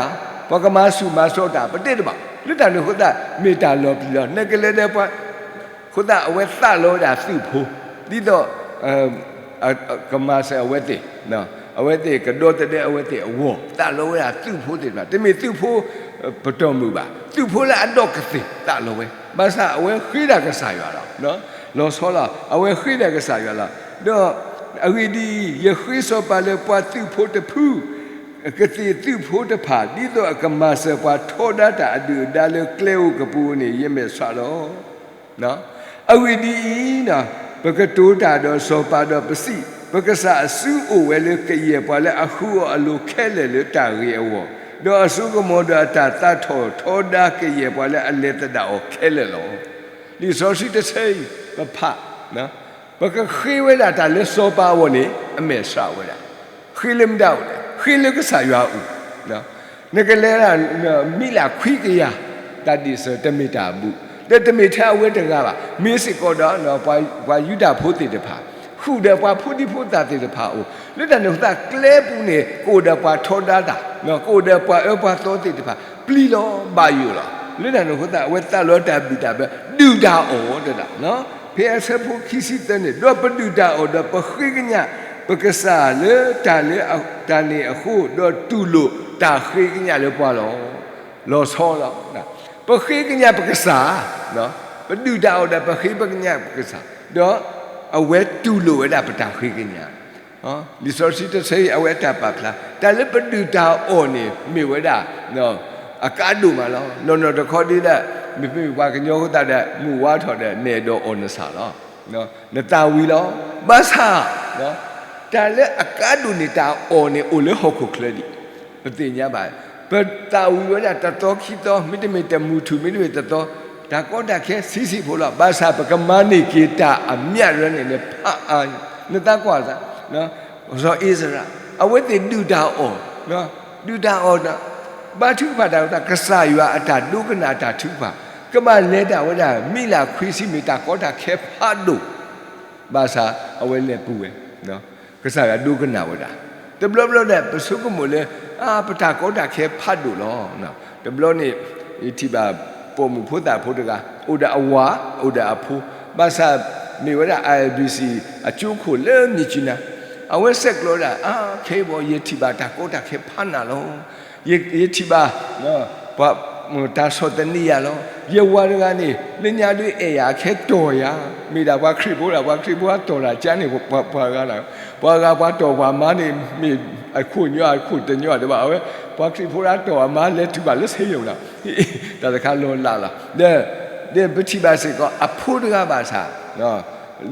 ပှၤကမၤဆူၣ်မၤစိးတၢ် ပတဲတဘၣ်, လၢတၢ်န့ၣ်အဃိသတး မ့ၢ်တၢ်လီၤပျံၤလီၤ. နကလဲၤဒီးပှၤ အဃိသတးအဝဲသးလီဝဲဒၣ်သုးဖိ, ဒ်သိး ကမၤစၢၤအဝဲသ့ၣ်, အဝဲသ့ၣ်ကဒီသဒၢအဝဲသ့ၣ်အဂီၢ်, သးလီဝဲဒၣ်သုးဖိသ့ၣ်တဖၣ်, တမ့ၢ်သုးဖိပတီၢ်မုၢ်ဘၣ်, သုးဖိလၢအဒီၣ်ကသ့ၣ်သးလီဝဲ, ဘၣ်ဆၣ်အဝဲဃ့ဒၣ်ကစၢ်ယွၤလီၤ. လီၤဆီလီၤ, အဝဲဃ့ဒၣ်ကစၢ်ယွၤလီၤ. ဒီးအဂ့ၢ်ဒ်အံၤ, ယဃ့စီၤပၤလၢပှၤသုးဖိတဖု, ကသ့ၣ်သုးဖိတဖၣ်, ဒ်သိးအကမၤစၢၤပှၤထီဒါတၢ်အဒုၣ်အဒါလၢကျဲဧိၤကပူၤဧိၤန့ၣ် ယမဲာ်ဆှးလီၤ. အဂ့ၢ်ဒ်အံၤ, ပကတိၤတၢ်ဒီးစီၤပၤဒီးပစံး, ပကစၢ်အစုအိၣ်ဝဲလၢကယဲၢ်ပှၤလၢအဃုအီၤအလိၤခဲလၢာ်လၢတၢ်ဂ့ၤအဂီၢ်, ဒီးအစိကမီၤဒီးအတၢ်သးထီၣ်ထီဒါကယဲၢ်ပှၤလၢအလဲၤသဒၣ်အီၤခဲလၢာ်လီၤ. လံာ်စီဆှံတဆၢအံၤ ပဖး ပကဃ့ဝဲဒၣ်တၢ်လၢစီၤပၤအဂီၢ်န့ၣ် အမဲာ်ဆှးဝဲဒၣ်, ဃ့လၢမတၤအိၣ်လဲၣ်, ဃ့လၢကစၢ်ယွၤအအိၣ်. နကလဲၤဒၣ် မံးလးခွံကယၤ တၢ်ဒ့ၣ်စၢၤ တမ့ၢ်တၢ်အဘူး, ဒီးတမ့ၢ်ထဲအဝဲတဂၤဘၣ်, မ့ၢ်စ့ၢ်ကီးဒီး ပှၤယူဒၤဖိသ့ၣ်တဖၣ်, ဃုာ်ဒီးပှၤဖိဒံဖိသၣ်သ့ၣ်တဖၣ်အအိၣ်, လၢတၢ်န့ၣ်အဃိသတး ကျဲပူၤန့ၣ် ကအိၣ်ဒီးပှၤထီဒါတၢ်, ကအိၣ်ဒီးပှၤအၢပှၤသီသ့ၣ်တဖၣ် ပျံၤလီၤဘၣ်ယိၣ်လီၤ. လၢတၢ်န့ၣ်အဃိသတး အဝဲသးလီတၢ်ဘံၣ်တၢ်ဘၢ ဒုၣ်တၢ်အီၣ်တဒၣ်, ဖဲအဆၢဖိခံဆံသၢန့ၣ်, ဒီးပဒုၣ်တၢ်အီၣ်ဒီးပဃ့ကညး ပကစၢ်လၢတၢ်လၢတၢ်န့ၣ်အဃိ, ဒီးတူၢ်လိာ်တၢ်ဃ့ကညးလၢပှၤလီၤ. လီၤဆီလီၤ. ပဃ့ကညးပကစၢ်, ပဒုၣ်တၢ်အီၣ်ဒီးပဃ့ပကညးပကစၢ်, ဒီးအဝဲတူၢ်လိာ်ဝဲဒၣ်ပတၢ်ဃ့ကညး လံာ်စီဆှံတဆၢအံၤ အဝဲအတၢ်ပာ်ဖျါ တၢ်လၢပဒုၣ်တၢ်အီၣ်န့ၣ် မ့ၢ်ဝဲဒၣ် အကါဒိၣ်မးလီၤ. နီၢ်နီၢ်တခီဒ်လဲၣ်, မ့မ့ၢ်ပှၤကညီအဃိသတးဒီး မုၢ်ဝါထီၣ်ဒီး နအဲၣ်ဒိးအီၣ်နဆၣ်လီၤ. နသးဝံၤလီၤ. ဘၣ်ဆၣ် တၢ်လၢအကါဒိၣ်န့ၣ် တၢ်အီၣ်န့ၣ် အိၣ်လၢဟီၣ်ခိၣ်ချၢဒံး, ပသ့ၣ်ညါဘၣ်. ပသးဝံၤဝဲဒၣ်တသီခံသီ, မ့တမ့ၢ်တမုၢ်ထူၣ်, မ့တမ့ၢ်တသီ, တၢ်ကီတၢ်ခဲဆံးဆံးဖိလီၤ. ဘၣ်ဆၣ်ပကမၤန့ၢ်က့ၤတၢ်အမျးရၢန့ၣ် နဖးအါ, နသးကွၢ်သး စီၤအ့စရၤ, အဝဲသ့ၣ်ဒုၣ်တၢ်အီၣ်, ဒုၣ်တၢ်အီၣ်, ဘါထုကဖၣ်တၢ်အဃိသတး ကစၢ်ယွၤအတၢ်ဒိကနၣ်တၢ်ထုကဖၣ်, ကဘၣ်လဲၤတၢ်ဝဲဒၣ် မံးလးခွံဆံ မ့ၢ်တၢ်ကီတၢ်ခဲဖးဒိၣ်, ဘၣ်ဆၣ်အဝဲလဲၤပူၤဝဲ, ကစၢ်ယွၤဒိကနၣ်ဝဲဒၣ်, တဘျီဘျီဒီး ပဆိကမိၣ်လၢ အါ ပတၢ်ကီတၢ်ခဲဖးဒိၣ်လီၤ. တဘျီန့ၣ် ယထံၣ်ဘၣ်ပိာ်မုၣ်ဖိသၣ်ဖိတဂၤ, အိၣ်ဒီးအဝၤ, အိၣ်ဒီးအဖိ, ဘၣ်ဆၣ်မ့ၢ်ဝဲဒၣ် I B C အကၠိခိၣ်လၢမၠံးကၠံနါ, အဝဲဆဲးကျိးဝဲဒၣ် အါ ခဲအံၤဘၣ် ယထံၣ်ဘၣ်တၢ်ကီတၢ်ခဲဖးနးလီၤ. ယ, ယထံၣ်ဘၣ် ပှၤ, တၢ်ဆီၣ်သနံးယၤလီၤ. ယဝၤတဂၤန့ၣ် လၢညါဒုးအဲၣ်ယၤအခဲတီၢ်ယၤ, မ့ၢ်ဒၣ်ပှၤခရံာ်ဖိဒၣ်, ပှၤခရံာ်ဖိအတီၢ်တၢ်ကါန့ၣ် ပှၤဂၤဒၣ်, ပှၤဂၤပှၤတီၢ်ပှၤမါန့ၣ် မ့ၢ်အခိၣ်ညီအခိၣ်တညီတဘၣ်, အဝဲ ပှၤခရံာ်ဖိဒၣ်တီၢ်အမါလဲၤတုၤဘၣ်လၢစ့ယိၤနီၤ, တၢ်တခါလီၤလးလီၤ. ဒီး ဒီးပထံၣ်ဘၣ်စ့ၢ်ကီး အဖိတဂၤဘၣ်ဆၣ်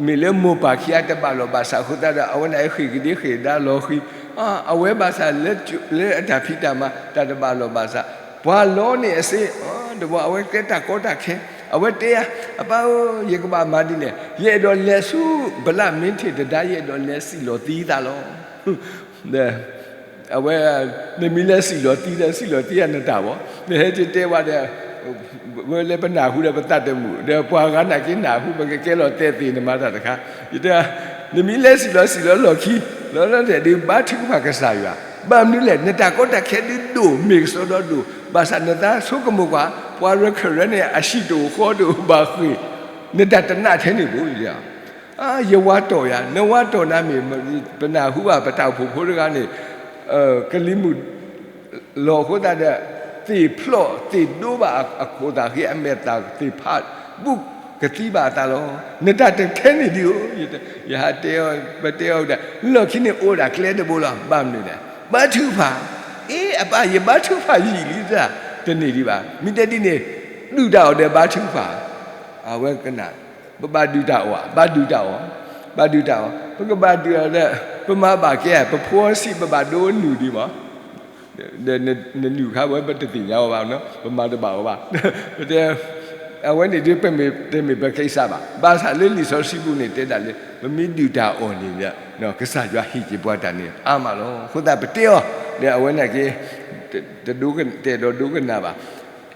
မ့ၢ်လၢမိၢ်ပၢ်ခံဂၤတဘၣ်လိာ်ဘၣ်ဆၣ်အဃိသတးဒီး အဝဲန့ၣ်ဃ့ၢ်ကဒ့ဃ့ၢ်ကဒါလီၤဃံၤ, အဝဲဘၣ်ဆၣ်လၢ လၢအတၢ်ဖံးတၢ်မၤတၢ်တဘၣ်လိာ်ဘၣ်ဆၣ်, ပှၤလီန့ၣ်အစ့, တဘျီအဝဲတဲတၢ်ကီတၢ်ခဲ, အဝဲတဲယၤ, အပၢ်ဧၢ, ယကဘၣ်မၤဒ်လဲၣ်, ယအဲၣ်ဒိးလဲၤဆူ ဘလၣ်မ့ထ့ၣ်တဒါ, ယအဲၣ်ဒိးလဲၤစံၣ်လီၤသံသးလီၤ. အဝဲ, နမ့ၢ်လဲၤစံၣ်လီၤသံဒီး စံၣ်လီၤသံယၤနတၢ်ဘၣ်, နဟဲတဲတဲဝဲဒီး ဝဲလၢပနၢ်ဟူဒီးပသးတမုာ်, ဒီးပှၤဂၤနာ်က့နၢ်ဟူ ပကကဲလီၤတဲာ်သ့ၣ်နမၤတၢ်တခါ, ယတဲ, နမ့ၢ်လဲၤစံၣ်လီၤစံၣ်လီၤလီၢ်ခံ, လီၤလီၤတဲာ်ဒုး ဘါထုကဖၣ်ကစၢ်ယွၤ, ဘၣ်မနုၤလဲၣ် နတၢ်ကီတၢ်ခဲဒုးဒိၣ် မ့ၢ်ကစီဒီဒိၣ်, ဘၣ်ဆၣ်နသးဆိကမိၣ်ကွၢ်, ပှၤရခၢၣ်ရဲန့ၣ် အဟံၣ်တအိၣ်ဃီတအိၣ်ဘၣ်ဃ့ၢ်, နတၢ်တနးထဲန့ၣ်ဘၣ် ယဝါတီၢ်ယၤ, နဝါတီၢ်နၤမ့ၢ်, ပနၢ်ဟူဘၣ်ပတၢ်အိၣ်ဖှိၣ်ဖိတဂၤန့ၣ်, ကလံၤမုၢ်လီၤအဃိသတးဒီး, သ့ၣ်ဖျီၣ်သ့ၣ်ဒိဘၣ်အခိၣ်သးဃ့ အမဲာ်သၣ်သ့ၣ်ဖးဘူးကသံဘၣ်အသးလီၤ. နတၢ်တထဲန့ၣ်ဒုးဧိၤ, ယဟးတဲအီၤ ပတဲအီၤဒီး လီၢ်ခံန့ၣ်အိၣ်ဝဲဒၣ်ကျဲတဘိလီၤ. ဘၣ်မနုၤလဲၣ်, ဘါထုကဖၣ်, အ့ အပၢ် ယဘါထုကဖၣ်ယံာ်လံသၢ, တန့ၢ်ဒံးဘၣ်. မ့ၢ်တဲဒ်န့ၣ်, ဒုၣ်တၢ်အီၣ်ဒီးဘါထုကဖၣ်, အဝဲကနၣ်, ပဘၣ်ဒုၣ်တၢ်အီၣ်ဧါ, ဘၣ်ဒုၣ်တၢ်အီၣ်, ဘၣ်ဒုၣ်တၢ်အီၣ်, ပကဘၣ်ဒုၣ်အီၣ်ဒီး, ပမၤဘၣ်ကဲဧါ, ပဖိအဆံး ပဘၣ်ဒိနုာ်ဒံးမး ဒီးနနုာ်ခါဝဲ ပတသ့ၣ်ညါအီၤဘၣ်, ပမၤတဘၣ်အီၤဘၣ်. ပတဲ, အဝဲန့ၣ်ဒုး ပမ့ၢ်တမ့ၢ်ပကဲစၢ်ဘၣ်. ဘၣ်ဆၣ်လၢလံာ်စီဆှံပူၤန့ၣ်တဲဒၣ်လၢ ပမ့ၢ်ဒုၣ်တၢ်အီၣ်န့ၣ်ဒီး, ကစၢ်ယွၤဟ့ၣ်က့ၤပှၤတၢ်န့ၣ်အါမးလီၤ. အဃိသတးပတဲအီၤ, ဒီးအဝဲန့ၣ်က့ၤ, တအဲၣ်ဒိးဒိကနၣ်ဘၣ်.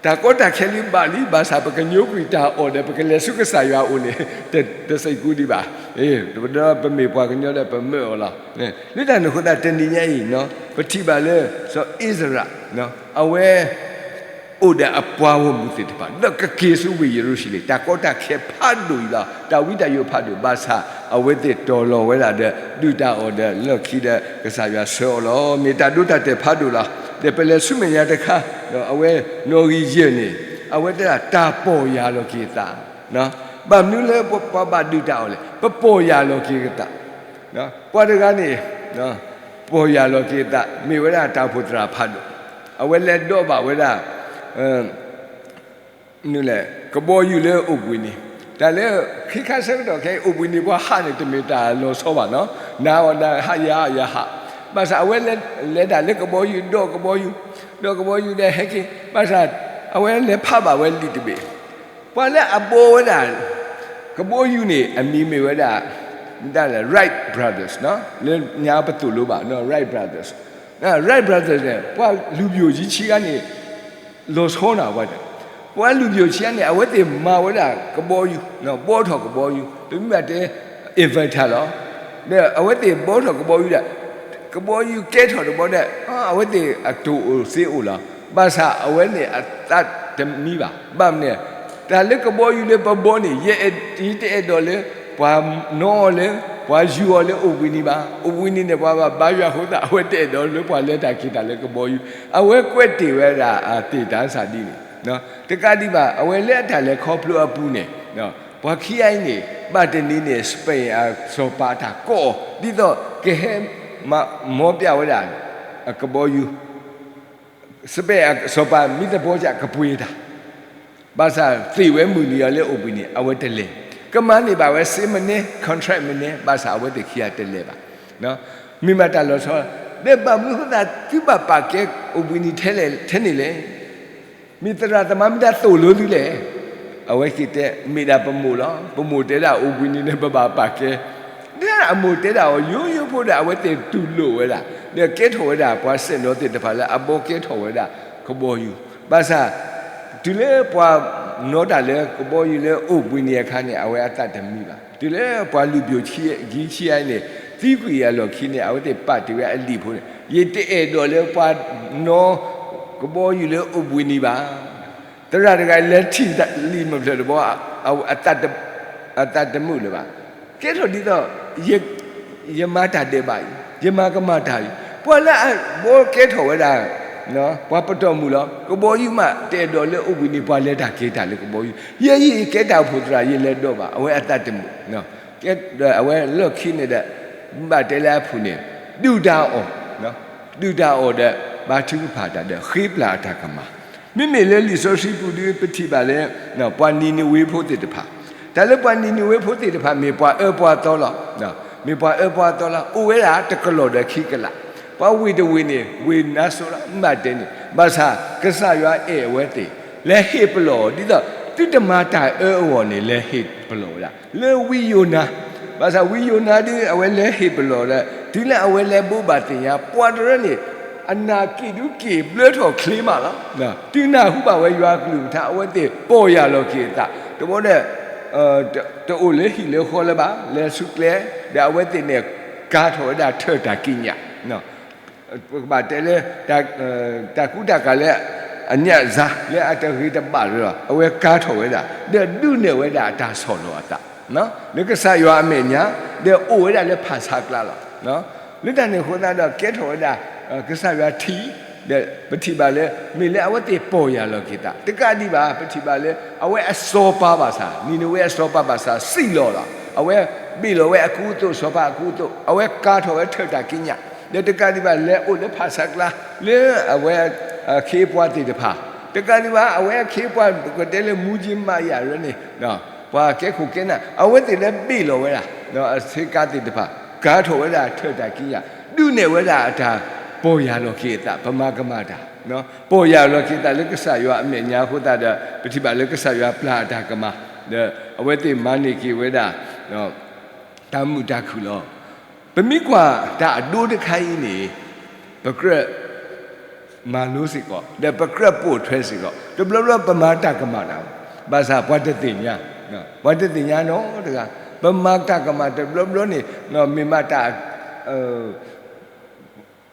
တၢ်ကီတၢ်ခဲလၢဘၣ်လံ, ဘၣ်ဆၣ်ပကညိကွံာ်တၢ်အီၣ်ဒီး ပကလဲၤဆူကစၢ်ယွၤအအိၣ်န့ၣ်, တစံးကူဒံးဘၣ်. ဒီးပမ့ၢ်ပှၤကညီဒီးပမၢအီၤလီၤ. လၢတၢ်န့ၣ်အဃိသတး တနံၤညါအံၤ, ပထံၣ်ဘၣ်လၢ စီၤအံၣ်စရ့လး, အဝဲ အိၣ်ဒီးအပှၤဂီၢ်မုၢ်သ့ၣ်တဖၣ် ဒီးကက့ၤဆူဝ့ၢ်ယရူၤၡလ့ၣ်, တၢ်ကီတၢ်ခဲဖးဒိၣ်အံၤလီၤ. တၢ်ဝံတၢ်ယိးဖးဒိၣ်, ဘၣ်ဆၣ်အဝဲသ့ၣ်တီၤလီၤဝဲဒၣ်ဒီး ဒုၣ်တၢ်အီၣ်ဒီးလီၢ်ခံဒီး ကစၢ်ယွၤဆှၢအီၤလီၤ. မ့ၢ်တၢ်ဒိတၢ်တဲာ်ဖးဒိၣ်လီၤ. ဒီးပလဲၤဆူမဲာ်ညါတခါ, ဒီးအဝဲနီၣ်ဂံၢ်ယဲၢ်န့ၣ်, အဝဲတဲဒၣ်တၢ်ပီၢ်ယၢ်လီၤက့ၤအသး, ဘၣ်မနုၤလၢပှၤဘၣ်ဒုၣ်တၢ်အီၣ်လဲၣ်, ပပီၢ်ယၢ်လီၤက့ၤအသး. ပှၤတဂၤန့ၣ်, ပီၢ်ယၢ်လီၤက့ၤအသး မ့ၢ်ဝဲဒၣ်တၢ်အိၣ်ဖှိၣ်သရၣ်ဖးဒိၣ်, အဝဲလဲၤဒိးဘၣ်ဝဲဒၣ် နုၤလဲၣ်, ကဘီယူၤလၢအိၣ်ဘှံးနံၤ, တၢ်လၢ ခံခါဆၢကတီၢ်ခဲအံၤ အိၣ်ဘှံးနံၤပှၤဟးန့ၣ် တမ့ၢ်တၢ်လီၤဆီဘၣ်နီၤ, နၤအီၣ်နၤဟး ယၤအီၣ်ယၤဟး, ဘၣ်ဆၣ်အဝဲလဲၤတၢ်လၢကဘီယူၤ ဒိးကဘီယူၤ, ဒိးကဘီယူၤဒီးဟဲက့ၤ, ဘၣ်ဆၣ်အဝဲလဲၤဖးဘၣ်ဝဲလံာ်တဘ့ၣ်, ပှၤလၢအဘိဝဲဒၣ် ကဘီယူၤန့ၣ် အမံၤမ့ၢ်ဝဲဒၣ် ဒ်လဲၣ် Wright Brothers လၢညါပသိၣ်လိဘၣ် Wright Brothers, Wright Brothers န့ၣ် ပှၤလူၤပိာ်ယံဆံဂၤန့ၣ် လီၤဆီနၤဝဲဒၣ်, ပှၤလူၤပိာ်ဆံဂၤန့ၣ် အဝဲသ့ၣ်မၤဝဲဒၣ်ကဘီယူၤ, ဘီထီၣ်ကဘီယူၤ ပမ့ၢ်တဲ inventor လီၤ. ဒီးအဝဲသ့ၣ်ဘီထီၣ်ကဘီယူၤဒီး ကဘီယူၤကဲထီၣ်တဘီဒီး အဝဲသ့ၣ်အတိၢ်အိၣ်သ့အိၣ်လီၤ. ဘၣ်ဆၣ်အဝဲန့ၣ်အသးတမံဘၣ်. ဘၣ်မနုၤလဲၣ်, တၢ်လၢကဘီယူၤလၢပဘီန့ၣ် ယတအဲၣ်ဒိးလၢ ပှၤနီအီၤလၢ ပှၤယူၤအီၤလၢအိၣ်ဘှံးနံၤဘၣ်. အိၣ်ဘှံးနံၤန့ၣ် ပှၤဘၣ်ဘါယွၤအဃိသတး အဝဲတအဲၣ်ဒိးလၢပှၤလဲၤတၢ်က့ၤတၢ်လၢကဘီယူၤ, အဝဲကွဲးတ့ၢ်ဝဲဒၣ်အသ့ၣ်တၢ်စၢ်ဒ်န့ၣ် တကးဒံးဘၣ် အဝဲလၢအတၢ်လဲၤခီဖျိအပူၤန့ၣ် ပှၤခံဂၤအံၤန့ၣ် ဘၣ်တနံၤန့ၣ် Spain အစီၤပၤအတၢ်ကိးအီၤ ဒ်သိးကဟဲ မၤပျဲဝဲဒၣ် ကဘီယူၤ, Spain အစီၤပၤမ့ၢ်တဘီကပှ့ၤတၢ်, ဘၣ်ဆၣ်သ့ၣ်ဝဲမုၢ်နံၤအီၤလၢအိၣ်ဘှံးနံၤ အဝဲတလဲၤ, ကမၤန့ၢ်ဘၣ်ဝဲ စ့မနုၤ contract မနုၤ ဘၣ်ဆၣ်အဝဲသ့ၣ်ခံဂၤတလဲၤဘၣ်. မ့ၢ်မးတၢ်လီၤဆီ, ဒီးဘၣ်မနုၤအဃိသတး သုဘၣ်ပာ်ကဲအိၣ်ဘှံးနံၤထဲလဲၣ်ထဲန့ၣ်လဲၣ်. မ့ၢ်သရၣ်သမါမ့ၢ်တၢ်သိၣ်လိသုလဲၣ်. အဝဲက့ၤတဲ မ့ၢ်ဒၣ်ပမိၢ်လီၤ. ပမိၢ်တဲဒၣ်အိၣ်ဘှံးနံၤန့ၣ် ပဘၣ်ပာ်ကဲ, ဒ်အမိၢ်တဲဒၣ်အီၤ ယိယိဖိဒီး အဝဲသ့ၣ်တူၢ်လိာ်ဝဲဒၣ်, ဒီးကဲထီၣ်ဝဲဒၣ် ပှၤစဲၣ်နီၤသ့ၣ်တဖၣ်လၢအဘီကဲထီၣ်ဝဲဒၣ်ကဘီယူၤ, ဘၣ်ဆၣ် တုၤလၢပှၤနီတၢ်လၢကဘီယူၤလၢအိၣ်ဘှံးနံၤအခါန့ၣ် အဝဲအသးတမံဘၣ်. တုၤလၢပှၤလူၤပိာ်ခံဆံဂၤအံၤန့ၣ် သံကွံာ်အလီၢ်ခံန့ၣ် အဝဲသ့ၣ်ပာ်တ့ၢ်ဝဲအလံာ်ဖိန့ၣ် ယတအဲၣ်ဒိးလၢပှၤနီကဘီယူၤလၢအိၣ်ဘှံးနံၤဘၣ်. သရၣ်တဂၤလဲၤထံၣ်လံာ်မုၢ်ဖျၢၣ်တဘီ အသးတမုာ်လၢၤဘၣ်. ကဲထီၣ်ဒ်သိး ယမၤတၢ်ဒဲးဘးအံၤ ယမၤကမၣ်တၢ်အံၤ ပှၤလၢအဘီကဲထီၣ်ဝဲဒၣ် ပှၤပတီၢ်မုၢ်လီၤ. ကဘီယူၤမး တအဲၣ်ဒိးလၢအိၣ်ဘှံးနံၤ ပှၤလဲၤတၢ်က့ၤတၢ်လၢကဘီယူၤ, ယဲယကဲတၢ်အိၣ်ဖှိၣ်သရၣ် ယလဲၤဒိးဘၣ် အဝဲအသးတမုာ်. ဒီးအဝဲလီၢ်ခံန့ၣ်ဒီး ဘၣ်တဲလၢအဖုၣ်န့ၣ် ဒုၣ်တၢ်အီၣ်, ဒုၣ်တၢ်အီၣ်ဒီး ဘါထုကဖၣ်တၢ်ဒီး ဃ့ပျၢ်အတၢ်ကမၣ်. မ့မ့ၢ်လၢလံာ်စီဆှံပူၤဒုး ပထံၣ်ဘၣ်လၢ ပှၤနံၤနဝ့ဖိသ့ၣ်တဖၣ်, တၢ်လၢပှၤနံၤနဝ့ဖိသ့ၣ်တဖၣ် မ့ၢ်ပှၤအၢပှၤသီလီၤ. မ့ၢ်ပှၤအၢပှၤသီလီၤ. အိၣ်ဝဲဒၣ်တကလီၢ်ဒီးခံကလး, ပှၤဝ့ၢ်တဝ့ၢ်န့ၣ် ဝ့ၢ်နါစိၤလီၤ. မ့ၢ်တဲန့ၣ် ဘၣ်ဆၣ်ကစၢ်ယွၤအဲၣ်အဝဲသ့ၣ် လဲၤဟ့ၣ်ပလီၢ်အီၤ ဒ်သိးသုတမၤတၢ်အၢအဂီၢ်န့ၣ် လဲၤဟ့ၣ်ပလီၢ်ဝဲဒၣ် လၢဝံယိၤနါ. ဘၣ်ဆၣ်ဝံယိၤနါဒုး အဝဲလဲၤဟ့ၣ်ပလီၢ်ဒီး တုၤလၢအဝဲလဲၤဘိးဘၣ်သ့ၣ်ညါ ပှၤတရၢန့ၣ် အနၢ်က့ၣ်ဒုးက့ၣ်ဘျၢထီၣ်ချ့မးလီၤ. တုၤနၢ်ဟူဘၣ်ဝဲယွၤအကလုၢ်ကထါ အဝဲသ့ၣ်ပီၢ်ယၢ်လီၤက့ၤအသး, တဘျီဒီး တအိၣ်လၢဟံၣ်လၢဃီလၢၤဘၣ်, လဲၤဆူကျဲ, ဒီးအဝဲသ့ၣ်န့ၣ် ကၤထီၣ်ဝဲဒၣ်ထၢၣ်တၢ်ကံးညာ် ပကဘၣ်တဲလၢ တၢ်ကူတၢ်ကၤလၢ အညၣ်စၢ်လၢအတဂ့ၤတဘၣ်လၢၤလီၤ. အဝဲကၤထီၣ်ဝဲဒၣ် ဒီးဒုးနဲၣ်ဝဲဒၣ်အတၢ်ဆီၣ်လီၤအသး လၢကစၢ်ယွၤအမဲာ်ညါ, ဒီးအိၣ်ဝဲဒၣ်လၢဖၣ်ဆါကျါလီၤ. လၢတၢ်န့ၣ်အဃိသတးဒီး ကဲထီၣ်ဝဲဒၣ် ကစၢ်ယွၤထံၣ်, ဒီးပထံၣ်ဘၣ်လၢ မ့ၢ်လၢအဝဲသ့ၣ်ပီၢ်ယၢ်လီၤက့ၤသး တကးဒံးဘၣ် ပထံၣ်ဘၣ်လၢ အဝဲအစီၤပၤဘၣ်ဆၣ် နံၤနဝ့အစီၤပၤဘၣ်ဆၣ် စံၣ်လီၤလီၤ. အဝဲဘ့ၣ်လီၤဝဲအကူအသိး စီၤပၤအကူအသိး, အဝဲကၤထီၣ်ဝဲထၢၣ်တၢ်ကံးညာ်, ဒီးတကးဒံးဘၣ် လဲၤအိၣ်လၢဖၣ်ဆါကျါ လၢအဝဲအခ့အပှၤသ့ၣ်တဖၣ်, တကးဒံးဘၣ် အဝဲအခ့အပှၤ ပကတဲလၢမူက့မးယၤရၢန့ၣ် ပှၤကဲခိၣ်ကဲနၢ် အဝဲသ့ၣ်လၢဘ့ၣ်လီၤဝဲဒၣ် အဆ့ကၤသ့ၣ်တဖၣ် ကၤထီၣ်ဝဲဒၣ်ထၢၣ်တၢ်ကံးညာ်, ဒုးနဲၣ်ဝဲဒၣ်အတၢ်ပီၢ်ယၢ်လီၤက့ၤအသး ပမၤကမၣ်တၢ်, ပီၢ်ယၢ်လီၤက့ၤသးလၢကစၢ်ယွၤအမဲာ်ညါအဃိသတးဒီး ပထံၣ်ဘၣ်လၢကစၢ်ယွၤပျၢ်အတၢ်ကမၣ်, ဒီးအဝဲသ့ၣ်မၤန့ၢ်က့ၤဝဲဒၣ် တၢ်မုာ်တၢ်ခုၣ်လီၤ. ပမ့ၢ်ကွၢ်တၢ်အဒိတခါအံၤန့ၣ် ပကြၢးမၤလိစ့ၢ်ကီး ဒီးပကြၢးပိာ်ထွဲစ့ၢ်ကီး, တဘျီဘျီပမၤတၢ်ကမၣ်တၢ်, ဘၣ်ဆၣ်ပှၤတသ့ၣ်ညါ, ပှၤတသ့ၣ်ညါနီတဂၤ, ပမၤတၢ်ကမၣ်တဘျီဘျီန့ၣ် မ့ၢ်မးတၢ်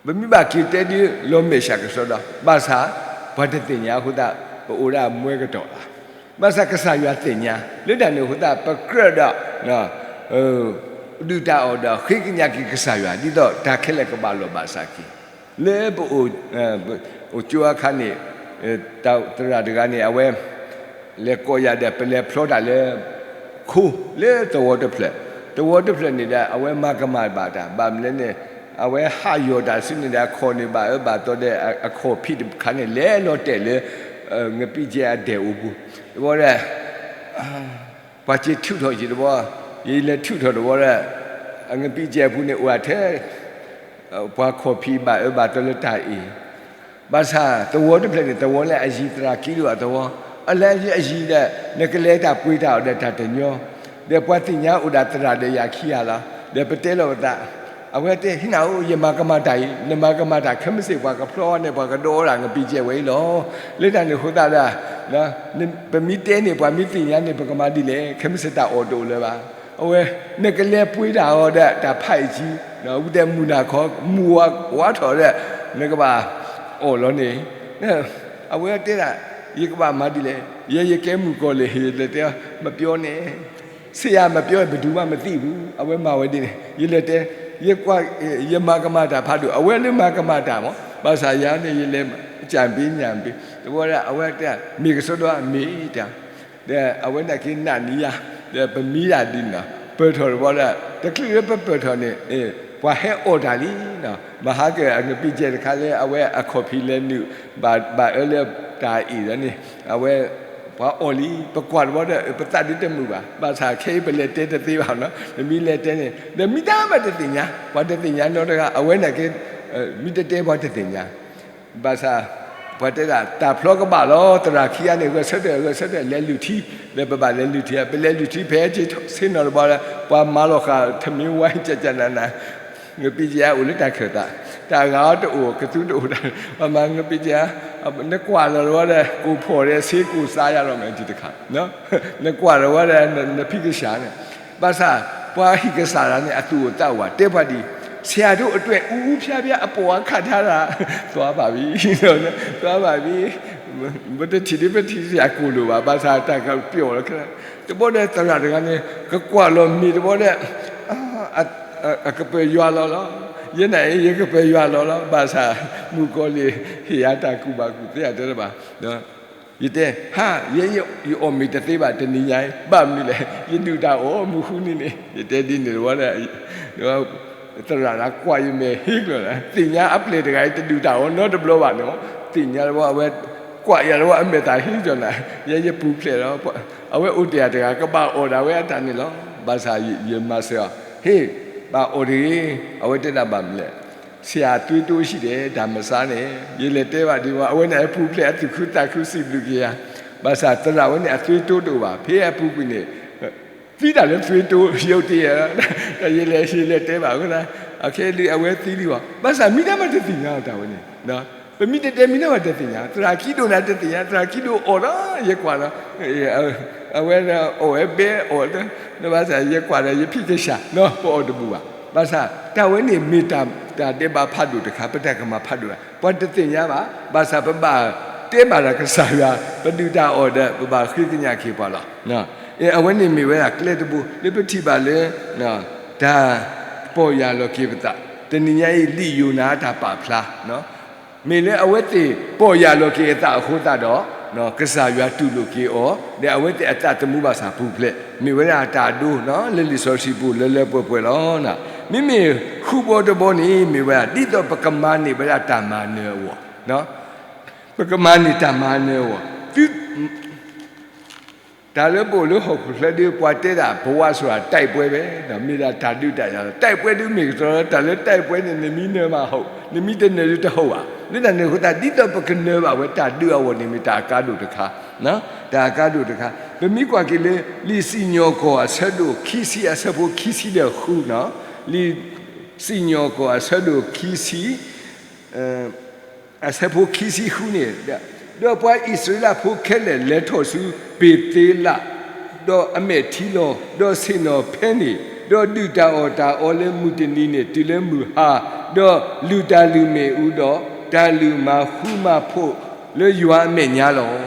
ပမ့ၢ်ဘၣ်က့ၤတဲဒ်လီၤမဲာ်ဆှးကစီဒီ, ဘၣ်ဆၣ် ပှၤတသ့ၣ်ညါအဃိသတး ပအိၣ်ဒၣ်မွဲကတီၢ်လီၤ. ဘၣ်ဆၣ်ကစၢ်ယွၤသ့ၣ်ညါ, လၢတၢ်န့ၣ်အဃိသတး ပကြၢးဒီး ဒုၣ်တၢ်အီၣ်ဒီးဃ့ကညးက့ၤကစၢ်ယွၤ ဒ်သိးတၢ်ခဲလၢာ်ကဘၣ်လီၢ်ဘၣ်စးက့ၤ, လၢပ အိၣ်ကၠိအခါန့ၣ် သရၣ်တဂၤန့ၣ် အဝဲ လဲၤကိးယၤဒီး ပလဲၤဖျီတၢ်လၢ ခိလၢသဝီတဖျၢၣ်, သဝီတဖျၢၣ်န့ၣ်ဒီး အဝဲမၤကမၣ်ဘၣ်တၢ် ဘၣ်မနုၤလဲၣ်န့ၣ် အဝဲဟးယီၢ်တၢ်ဆူန့ၣ်ဒီး အခီၣ်န့ၣ်ဘၣ်အၢဘၣ်သီဒီး အခီၣ်ဖံးတခါန့ၣ် လဲၤလီၤတဲာ်လၢ ငပံးကဲအဒဲၣ်အိၣ်ပူၤ, တဘျီဒီး ပှၤစ့ထုးထီၣ်ယံၤတဘျီ, ယလဲၤထုးထီၣ်တဘျီဒီး အငပံးကဲအပူၤန့ၣ် အိၣ်အထဲ ပှၤခီၣ်ဖံးဘၣ်အၢဘၣ်သီလၢတၢ်အ့ၣ်, ဘၣ်ဆၣ်သဝီတဖျၢၣ်န့ၣ် သဝီလၢအယံၤသရၣ်ကံဒိၣ်အသဝီ, အလၢအယံၤဒီး နကလဲၤတၢ်ပှ့ၤတၢ်အီၣ်ဒီးတၢ်တညီ, ဒီးပှၤသ့ၣ်ညါအိၣ်ဒၣ်သရၣ်ဒီးယၤခံဂၤလီၤ, ဒီးပတဲလီၤပသး, အဝဲတဲ ဟ့ၣ်နၤဧၢ ယမၤကမၣ်တၢ်အံၤ နမၤကမၣ်တၢ်ခဲမုၢ်ဆ့ၣ် ပှၤကဖျီန့ၣ် ပှၤကဒီးအီၣ်ဒၣ်ငပံးကဲဝဲအံၤလီၤ. လၢတၢ်န့ၣ်အဃိသတးဒီး ပမ့ၢ်တဲန့ၣ် ပှၤမ့ၢ်သ့ၣ်ညါန့ၣ် ပကမၤဒ်လဲၣ်, ခဲမုၢ်ဆ့ၣ်တၢ်အီၣ်တအိၣ်လၢၤဘၣ်. အဝဲ နကလဲၤပှ့ၤတၢ်အီၣ်ဒီးတၢ်ဖးအံၤကံ, ဝံၤတဲမုၢ်နၤခီ မုၢ်ဝါထီၣ်ဒီး နကဘၣ်အီၣ်လီၤန့ၣ်, အဝဲတဲဒၣ် ယကဘၣ်မၤဒ်လဲၣ်, ယဲယကဲမုၣ်ကီၤလံၢ် ယလဲၤတဲ မပြောနဲ့, ဆရာမပြော ဘယ်သူမှမသိဘူး, အဝဲမၤဝဲဒ်န့ၣ် ယလဲၤတဲ, ယကွၢ် ယမၤကမၣ်တၢ်ဖးဒိၣ် အဝဲလၢမၤကမၣ်တၢ်မး, ဘၣ်ဆၣ်ယၤန့ၣ် ယလဲၤ အကြံပေး ဉာဏ်ပေး တဘျီဒီး အဝဲတဲ မ့ၢ်ကစီဒီ မ့ၢ်တၢ် ဒီးအဝဲန့ၣ်က့ၤနာ်န့ၢ်ယၤ, ဒီးပမံဒၣ်ဒ်န့ၣ်လီၤ, ပၢၢ်ထီၣ်တဘျီဒီး တချုးလၢပပၢၢ်ထီၣ်န့ၣ် ပှၤဟဲအီၣ်တၢ်လံ, မဟါကၢၣ်အငပံးကဲတခါလၢ အဝဲအခီၣ်ဖံးလဲၤနုာ် ဘၣ်အၢလၢတၢ်အ့ၣ်ဒီးန့ၣ် အဝဲ ပှၤအီၣ်လံ, ပကွၢ်တဘျီဒီး ပသးဒ်တမုာ်ဘၣ်, ဘၣ်ဆၣ်ခဲအံၤပလဲၤတဲတသ့ဘၣ်နီၤ, ပမ့ၢ်လဲၤတဲန့ၣ် ဒီးမံတၢ်မးတသ့ၣ်ညါ, ပှၤတသ့ၣ်ညါနီတဂၤ, အဝဲန့ၣ်က့ၤ မ့ၢ်တတဲပှၤတသ့ၣ်ညါ ဘၣ်ဆၣ် ပှၤတဲဒၣ် တၢ်ဖျီကဘၣ်လီၤ, သရၣ်ခံဂၤန့ၣ် ဂဲၤဆၢထၢၣ် ဂဲၤဆၢထၢၣ် လဲၤလုၢ်ထံ, ဒီးပဘၣ်လဲၤလုၢ်ထံ, ပလဲၤလုၢ်ထံဖဲဆ့ၣ်နီၤတဘျီဒီး ပှၤမၤလီၤဃာ်ထမင်းဝိုင်း ကကနန, ငပံးကဲအိၣ်လၢတၢ်ခၢၣ်သး, တၢ်အဂၤအီၤတအိၣ် ကသူတအိၣ်, ပှၤမၤငပံးကဲ, နကွၢ်လီၤတဘျီဒီး ကိၢ်ဖှီၣ်ဒီး ဆေးကုသ ရတော့မယ် ဒီတခါ, နကွၢ်လီၤတဘျီဒီး နဖံးကစၢ်န့ၣ် ဘၣ်ဆၣ် ပှၤဟံၣ်ကစၢ်ဒၣ်န့ၣ် အသူၣ်အိၣ်သးအိၣ်ဘၣ်, တဲပှၤဒ် ဆရာတို့အတွက် အူအူဖျားဖျား အပေါ်အခတ်ထားတာ သွားပါပြီ, သွားပါပြီ, ပတထံၣ်ဒ်ပထံၣ်ဆရာကိုလိုဘၣ်, ဘၣ်ဆၣ်တၢ်ကပျီၢ်လီၤခဲလၢာ်, တဘျီဒီးသရၣ်တဂၤန့ၣ် ကကွၢ်လီၤမ့ၤတဘျီဒီး အကပၢၤယွၤလီၤလီၤ, ယဲန့ၣ်အံၤ ယကပၢၤယွၤလီၤလီၤ, ဘၣ်ဆၣ် မုၣ်ကီၤလံၢ် ဟ့ၣ်ယၤတၢ်ကူၣ်ဘၣ်ကူၣ်သ့ အတဲတဘၣ် ယတဲ ဟါ, ယဲ ယအီၣ်မ့ၤတသ့ဘၣ်တနံၤညါအံၤ, ဘၣ်မနုၤလဲၣ်, ယဒုၣ်တၢ်အီၣ်မုၢ်ဃုနံၤန့ၣ်, ယတဲဒ်န့ၣ်တဘျီဒီး သရၣ်ဒၣ်ကွၢ်ယမဲာ်ဟ့ကျၢၤလီၤ, သ့ၣ်ညါအပျဲၢ်တဂၤအံၤ တဒုၣ်တၢ်အီၣ်နီတဘျီဘၣ်န့ၣ်, သ့ၣ်ညါတဘျီ အဝဲကွၢ်ယၤတဘျီ အမဲာ်သၣ်ဟ့ကီၤနၤ, ယဲယပူၤဖျဲးလီၤ, အဝဲအိၣ်တ့ၢ်တဂၤ ကဘၣ်အီၣ်ဒၣ်ဝဲအတၢ်န့ၣ်လီၤ, ဘၣ်ဆၣ်ယမၤစၢၤအီၤ, ဟ့ၣ်, ဘၣ်အီၣ်တဂ့ၤ, အဝဲတဲဒၣ်ဘၣ်မနုၤလဲၣ် ဆရာသွေးတိုးရှိတယ်, တၢ်မစါန့ၣ် ယလဲၤတဲဘၣ်ဒ်ဝဲ အဝဲန့ၣ်အပူၤဖျဲးအသူၣ်ခုသးခုစံးဘျုးက့ၤယၤ, ဘၣ်ဆၣ်သရၣ်ဝဲန့ၣ်အသွေးတိုးတအိၣ်ဘၣ်, ဖဲအပူၤကွံာ်န့ၣ် သံတၢ်လၢသွေးတိုး ရုတ်တရက်, တၢ်ယလဲၤ ယလဲၤတဲဘၣ်အဃိသတး အခဲအံၤဒုး အဝဲသံလံဘၣ်. ဘၣ်ဆၣ်မ့ၢ်တၢ်မၤတသ့ၣ်ညါတၢ်ဝဲန့ၣ်, ပမ့ၢ်တတဲမ့ၢ်တၢ်မၤတသ့ၣ်ညါ, သရၣ်ခံဒိၣ်န့ၣ်တသ့ၣ်ညါ, သရၣ်ခံဒိၣ်အီၣ်လီၤ ယကွၢ်လီၤ, အဝဲအီၣ်ဝဲဘဲအီၣ်, ဘၣ်ဆၣ်ယကွၢ်ဒီးယဖံးကစၢ်, ပအီၣ်တဘူၣ်ဘၣ်. ဘၣ်ဆၣ်တၢ်ဝဲန့ၣ်မ့ၢ်တၢ်ဒဲးဘးဖးဒိၣ်တခါ, ပတၢ်ကမၣ်ဖးဒိၣ်တခါ, ပှၤတသ့ၣ်ညါဘၣ်. ဘၣ်ဆၣ်ပဘၣ်တဲဘၣ်ဒီးကစၢ်ယွၤ, ပဒုၣ်တၢ်အီၣ်ဒီး ပဘၣ်ဃ့ကညးက့ၤပှၤလီၤ. အဝဲန့ၣ်မ့ၢ်ဝဲဒၣ်ကျဲတဘိ လၢပထံၣ်ဘၣ်လၢ တၢ်ပီၢ်ယၢ်လီၤက့ၤပသး, တနံၤညါအံၤ လံာ်ယိၤနၤတၢ်ပာ်ဖျါ မ့ၢ်လၢအဝဲသ့ၣ်ပီၢ်ယၢ်လီၤက့ၤအသးအဃိသတးဒီး ကစၢ်ယွၤတူၢ်လိာ်က့ၤအီၤ, ဒီးအဝဲသ့ၣ်အသးသမူဘၣ်ဆၣ်ပူၤဖျဲး, မ့ၢ်ဝဲဒၣ်တၢ်ဒိ လၢလံာ်စီဆှံပူၤလၢလၢပှဲၤပှဲၤလီၤ. မ့မ့ၢ်ဃုဘီတဘီန့ၣ် မ့ၢ်ဝဲဒၣ် ဒ်သိးပကမၤန့ၢ်ဝဲဒၣ်တၢ်မၤနၢၤအဂီၢ်, ပကမၤန့ၢ်တၢ်မၤနၢၤအဂီၢ်, တၢ်လၢပအိၣ်လၢဟီၣ်ခိၣ်ချၢဒ်ပှၤတဲဒၣ် ဘဝဆိုတာ တိုက်ပွဲပဲ, မ့ၢ်ဒၣ်တၢ်ဒုးတၢ်ယၤလီၤ. တိုက်ပွဲဒုးမ့ၢ်ကတၢၢ်လီၤ, တၢ်လၢ တိုက်ပွဲန့ၣ် နမ့ၢ်နၢၤမး ဟုတ်, နမ့ၢ်တနၢၤဒုးတ ဟုတ်ဘၣ်. လၢတၢ်န့ၣ်အဃိသတး ဒ်သိးပကနၢၤဘၣ်ဝဲတၢ်ဒုးအဂီၢ်န့ၣ် မ့ၢ်တၢ်အကါဒိၣ်တခါ, တၢ်အကါဒိၣ်တခါ. ပမ့ၢ်ကွၢ်က့ၤလၢ လံာ်စံၣ်ညီၣ်ကွီၢ်အဆၢဒိၣ်ခံဆံအဆၢဖိခံဆံဒီးဃုန့ၣ်, လံာ်စံၣ်ညီၣ်ကွီၢ်အဆၢဒိၣ်ခံဆံ အဆၢဖိခံဆံဃုန့ၣ်, ဒီးပှၤအံၣ်စရ့လးဖိခဲလၢာ်လဲၤထီၣ်ဆူဘ့ၤသ့လး, ဒီးအမဲာ်ထံလီၤ, ဒီးဆ့ၣ်နီၤဖဲန့ၣ်, ဒီးဒုၣ်တၢ်အီၣ်တၢ်အီလၢမုၢ်တနံၤန့ၣ် တုၤလၢမုၢ်ဟါ, ဒီးလုၢ်တၢ်လုၢ်မ့ၣ်အူဒီး တၢ်လုၢ်မၤဃူမၤဖိးလၢယွၤအမဲာ်ညါလီၤ.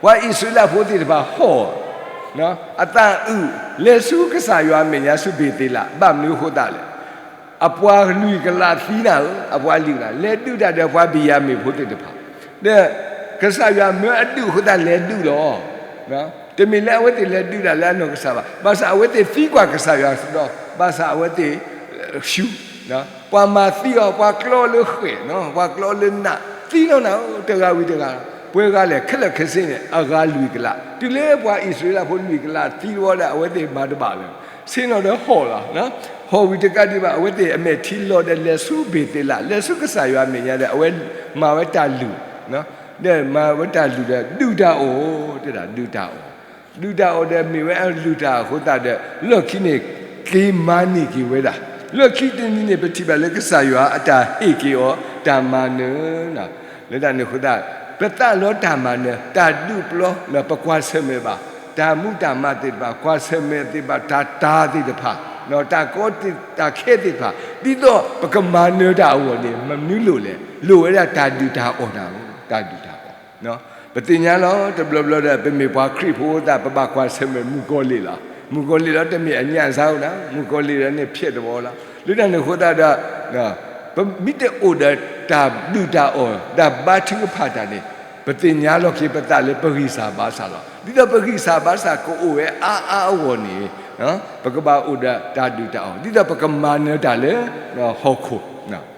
ပှၤအံၣ်စရ့လးဖိသ့ၣ်တဖၣ်ဟီၣ် အသးအုး လဲၤဆူကစၢ်ယွၤအမဲာ်ညါဆူဘ့ၤသ့လး, ဘၣ်မနုၤအဃိသတးလဲၣ်. အပှၤလွံၢ်ကလးသံနၤဧၢ, အပှၤလွံၢ်ကလး လဲၤဒုးတၢ်ဒီးပှၤဘံၣ်ယၤမံၣ်ဖိသ့ၣ်တဖၣ်, ဒီးကစၢ်ယွၤမၢအဒုးအဃိသတးလဲၤဒုးလီၤ. တမ့ၢ်လၢအဝဲသ့ၣ်လဲၤဒုးတၢ်လၢအနီၢ်ကစၢ်ဘၣ်. ဘၣ်ဆၣ်အဝဲသ့ၣ်သံကွၢ်ကစၢ်ယွၤဒီး ဘၣ်ဆၣ်အဝဲသ့ၣ် ဆူ ပှၤမၤသံအီၤ, ပှၤကျီလၢဃဲၣ်, ပှၤကျီလၢနး, သံလီၤနၤဧၢ, တဂၤဝံၤတဂၤ, ပှဲၤဂၤလဲၣ်, ခဲလၢာ်ခဲဆ့န့ၣ် အဂၤလွံၢ်ကလး, တုၤလၢပှၤအံၣ်စရ့လးဖိလွံၢ်ကလးသံတဝီဒီး အဝဲသ့ၣ်မၤတဘၣ်လၢၤ, ဆ့ၣ်နီၤဒီးဟီၣ်လီၤ. ဟီၣ်ဝံၤတကးဒံးဘၣ် အဝဲသ့ၣ်အမဲာ်ထံလီၤဒီးလဲၤဆူဘ့ၤသ့လး, လဲၤဆူကစၢ်ယွၤအမဲာ်ညါဒီး အဝဲမၤဝဲတၢ်လုၢ်, ဒီးမၤဝဲတၢ်လုၢ်ဒီး ဒုၣ်တၢ်အီၣ်, တဲဒၣ်ဒုၣ်တၢ်အီၣ် ဒုၣ်တၢ်အီၣ်ဒီးမ့ၢ်ဝဲအလုၢ်တၢ်အီၣ်အဃိသတးဒီး လီၢ်ခံန့ၣ် က့ၤမၤန့ၢ်က့ၤဝဲဒၣ်, လီၢ်ခံတနံၤန့ၣ် ပထံၣ်ဘၣ်လၢကစၢ်ယွၤအတၢ်ဟ့ၣ်က့ၤအီၤ တၢ်မၤနၢၤ, လၢတၢ်န့ၣ်အဃိသတး ပသးလီတၢ်မၤနၢၤ, တၢ်ဒုးပျီ, ပကွၢ်ဆၢၣ်မဲာ်ဘၣ်, တၢ်မူတၢ်မၤသ့ၣ်တဖၣ်, ကွၢ်ဆၢၣ်မဲာ်သ့ၣ်တဖၣ်, တၢ်တာ်သ့ၣ်တဖၣ်, တၢ်ကီတၢ်ခဲသ့ၣ်တဖၣ်, ဒ်သိးပကမၤနၢၤတၢ်အဂီၢ်န့ၣ် မနုၤလိၣ်လဲၣ်, လိၣ်ဝဲဒၣ်တၢ်ဒုၣ်တၢ်အီၣ်နၤဧၢ, တၢ်ဒုၣ်တၢ်အီၣ် ပသ့ၣ်ညါလီၤ, တဘျီဘျီဒီး ပမ့ၢ်ပှၤခရံာ်ဖိသတး ပဘၣ်ကွၢ်ဆၢၣ်မဲာ်မုၣ်ကီၤလံၢ်လီၤ. မုၣ်ကီၤလံၢ်လီၤ တမ့ၢ်အညၣ်စါဧိၤနၤ, မုၣ်ကီၤလံၢ်လီၤန့ၣ် ဖျဲးတဝီလီၤ. လၢတၢ်န့ၣ်အဃိသတးဒီး ပမ့ၢ်တအိၣ်ဒီးတၢ်ဒုၣ်တၢ်အီၣ် တၢ်ဘါထုကဖၣ်တၢ်န့ၣ် ပသ့ၣ်ညါလီၤက့ၤပသးလၢပဂံၢ်စၢ်ဘါစၢ်လီၤ. ဒ်သိးပဂံၢ်စၢ်ဘါစၢ်ကအိၣ်ဝဲအါအါအဂီၢ်န့ၣ် ပကဘၣ်အိၣ်ဒီးတၢ်ဒုၣ်တၢ်အီၣ် ဒ်သိးပကမၤနၢၤတၢ်လၢဟီၣ်ခိၣ်,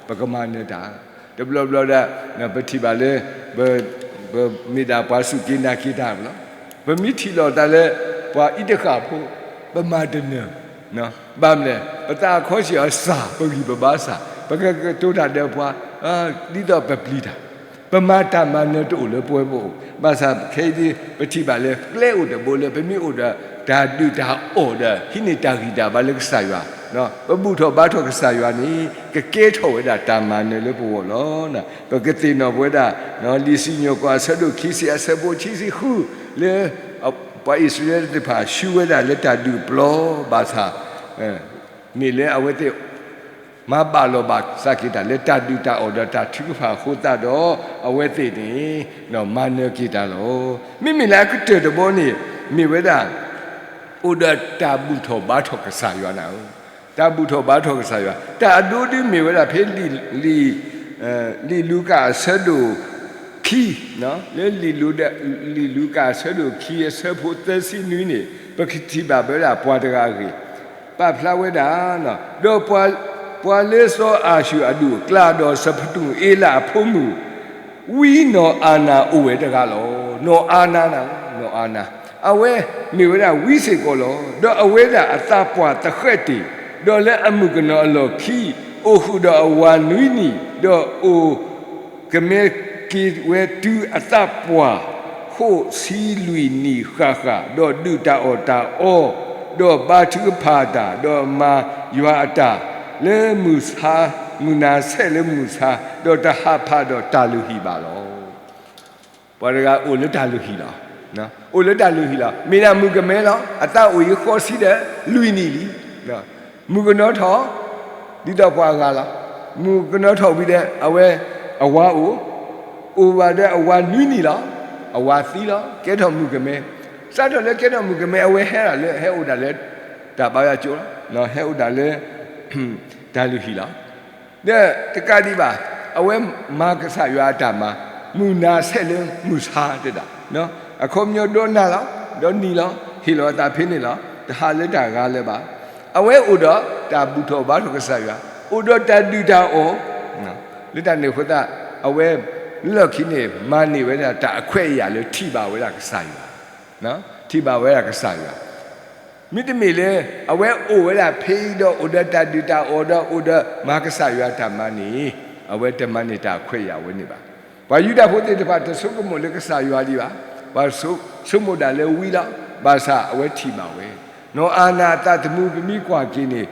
ပကမၤနၢၤတၢ် တဘျီဘျီဒီး ပထံၣ်ဘၣ်လၢ ပမ့ၢ်ဒၣ်ပှၤစူၢ်က့ၤနာ်က့ၤတၢ်လီၤ. ပမ့ၢ်ထံၣ်လိာ်သးလၢ ပှၤအံၤတဃၣ်ဖိ ပမၤတနၢၤ, ဘၣ်မနုၤလဲၣ် ပသးအခီၣ်ဆံးအီၤစၢ် ပဂံၢ်ပဘါစၢ် ပကကတိၤတၢ်ဒီးပှၤ ဒ်သိးပပျံၤတၢ် ပမၤတၢ်မၤနၢၤတအိၣ်လၢပဝဲပအိၣ်. ဘၣ်ဆၣ်ခဲအံၤဒ် ပထံၣ်ဘၣ်လၢကျဲအိၣ်တဘိလၢ ပမ့ၢ်အိၣ်ဒီးတၢ်ဒုၣ်တၢ်အီၣ်ဒီး ဟံးန့ၢ်တၢ်ဂံၢ်တၢ်ဘါလၢကစၢ်ယွၤ, ပဘူၣ်ထီၣ်ဘါထီၣ်ကစၢ်ယွၤန့ၣ် ကကဲထီၣ်ဝဲဒၣ်တၢ်မၤနၢၤလၢပဂီၢ်လီၤ. ပကသ့ၣ်နီၣ်ပဝဲဒၣ် လံာ်စံၣ်ညီၣ်ကွီၢ်အဆၢဒိၣ်ခံဆံအဆၢဖိခံဆံဃု လၢ ပှၤအံၣ်စရ့လးသ့ၣ်တဖၣ် ဆူဝဲဒၣ်လၢတၢ်ဒုးပျီဘၣ်ဆၣ် မ့ၢ်လၢအဝဲသ့ၣ် မၤဘၣ်လီၤဘၣ်စးက့ၤတၢ်လၢတၢ်ဒုၣ်တၢ်အီၣ်ဒီးတၢ်ထုကဖၣ်အဃိသတးဒီး အဝဲသ့ၣ်န့ၣ် မၤနၢၤက့ၤတၢ်လီၤ. မ့မ့ၢ်လၢအကတၢၢ်တဘီန့ၣ် မ့ၢ်ဝဲဒၣ် အိၣ်ဒီးတၢ်ဘူၣ်ထီၣ်ဘါထီၣ်ကစၢ်ယွၤနၤဧၢ, တၢ်ဘူၣ်ထီၣ်ဘါထီၣ်ကစၢ်ယွၤ တၢ်အဒိဒ်မ့ၢ်ဝဲဒၣ်ဖဲ လံာ်လူၤကၣ်အဆၢဒိၣ်ခံ, လၢလံာ်လူၤကၣ်အဆၢဒိၣ်ခံအဆၢဖိသၢဆံနွံန့ၣ် ပကထံၣ်ဘၣ်ဝဲဒၣ်ပှၤတဂၤအဂ့ၢ် ပာ်ဖျါဝဲဒၣ်, ဒီးပှၤလၢစီၤအၤၡူၣ်အဒူၣ်အကျါ ဒီးစီၤပတူၢ်အ့လးအဖိမုၣ် ဝံနီၢ်အၤနၤအိၣ်ဝဲတဂၤလီၤ. နီၢ်အၤနၤနၤ, နီၢ်အၤနၤ, အဝဲမ့ၢ်ဝဲဒၣ်ဝံစ့ၢ်ကီးလီၤ. ဒီးအဝဲဒၣ်အသးပှၢ်သဃဲးတ့ၢ်, ဒီးလၢအမုၣ်ကနီၤအလီၢ်ခံ အိၣ်ဃုာ်ဒီးအဝၤနွံနံၣ်, ဒီးအိၣ်ကမဲက့ၤဝဲတုၤအသးပှၢ် ဃိးဆံလွံၢ်နံၣ်ဃၣ်ဃၣ်, ဒီးဒုၣ်တၢ်အီၣ်တၢ်အီ, ဒီးဘါထုကဖၣ်တၢ်, ဒီးမၤယွၤအတၢ် လၢမုၢ်ဆါ, မုၢ်နၤဆဲးလၢမုၢ်ဆါ, ဒီးတဟးဖးဒီးတၢ်လုၢ်ဟံၣ်ဘၣ်လီၤ. ပှၤတဂၤအိၣ်လၢတၢ်လုၢ်ဟံၣ်လီၤ. အိၣ်လၢတၢ်လုၢ်ဟံၣ်လီၤ. မ့ၢ်ဒၣ်မုၣ်ကမဲလီၤ. အသးအိၣ်အံၤဃိးဆံဒီးလွံၢ်နံၣ်လံ. မုၣ်ကနီၤထီၣ်, ဒ်သိးပှၤဂၤလီၤ. မုၣ်ကနီၤထီၣ်ဝံၤဒီး အဝဲအဝၤအိၣ်, အိၣ်ဘၣ်ဒီးအဝၤနွံနံၣ်လီၤ. အဝၤသံလီၤ. ကဲထီၣ်မုၣ်ကမဲ. စးထီၣ်လၢကဲထီၣ်မုၣ်ကမဲ အဝဲဟဲဒၣ်လၢ ဟဲအိၣ်ဒၣ်လၢ တၢ်ဘါယွၤကၠိလီၤ. ဟဲအိၣ်ဒၣ်လၢ တၢ်လုၢ်ဟံၣ်လီၤ. ဒီးတကးဒံးဘၣ်, အဝဲမၤကစၢ်ယွၤအတၢ်မၤ, မုၢ်နၤဆဲးလၢမုၢ်ဆါတဲဒၣ်, အခီပညီဒီနၤလီၤ, ဒီနံၤလီၤ, ဟ့ၣ်လီၤအသးဖဲန့ၣ်လီၤ, တဟးလၢတၢ်ဂၤလၢၤဘၣ်. အဝဲအိၣ်ဒီးတၢ်ဘူၣ်ထီၣ်ဘါထီၣ်ကစၢ်ယွၤ, အိၣ်ဒီးတၢ်ဒုၣ်တၢ်အီၣ်, လၢတၢ်န့ၣ်အဃိသတး အဝဲလၢခံန့ၣ် မၤန့ၢ်ဝဲဒၣ်တၢ်အခွဲးအယာ်လၢထံၣ်ဘၣ်ဝဲဒၣ်ကစၢ်ယွၤ, ထံၣ်ဘၣ်ဝဲဒၣ်ကစၢ်ယွၤ မ့တမ့ၢ်လၢ အဝဲအိၣ်ဝဲဒၣ်ဖဲအံၤဒီး အိၣ်ဒီးတၢ်ဒုၣ်တၢ်အီၣ်ဒီး အိၣ်ဒီးမၤကစၢ်ယွၤတၢ်မၤန့ၣ်, အဝဲတမၤန့ၢ်တၢ်ခွဲးယာ်ဝဲန့ၣ်ဘၣ်. ပှၤယူဒၤဖိသ့ၣ်တဖၣ် တဆိကမိၣ်လၢကစၢ်ယွၤဒံးဘၣ်. ပှၤဆိကမိၣ်ဒၣ်လၢဝံလီၤ. ဘၣ်ဆၣ်အဝဲထံၣ်ဘၣ်ဝဲ, နီၢ်အၤနၤအသးသမူ ပမ့ၢ်ကွၢ်က့ၤန့ၣ်,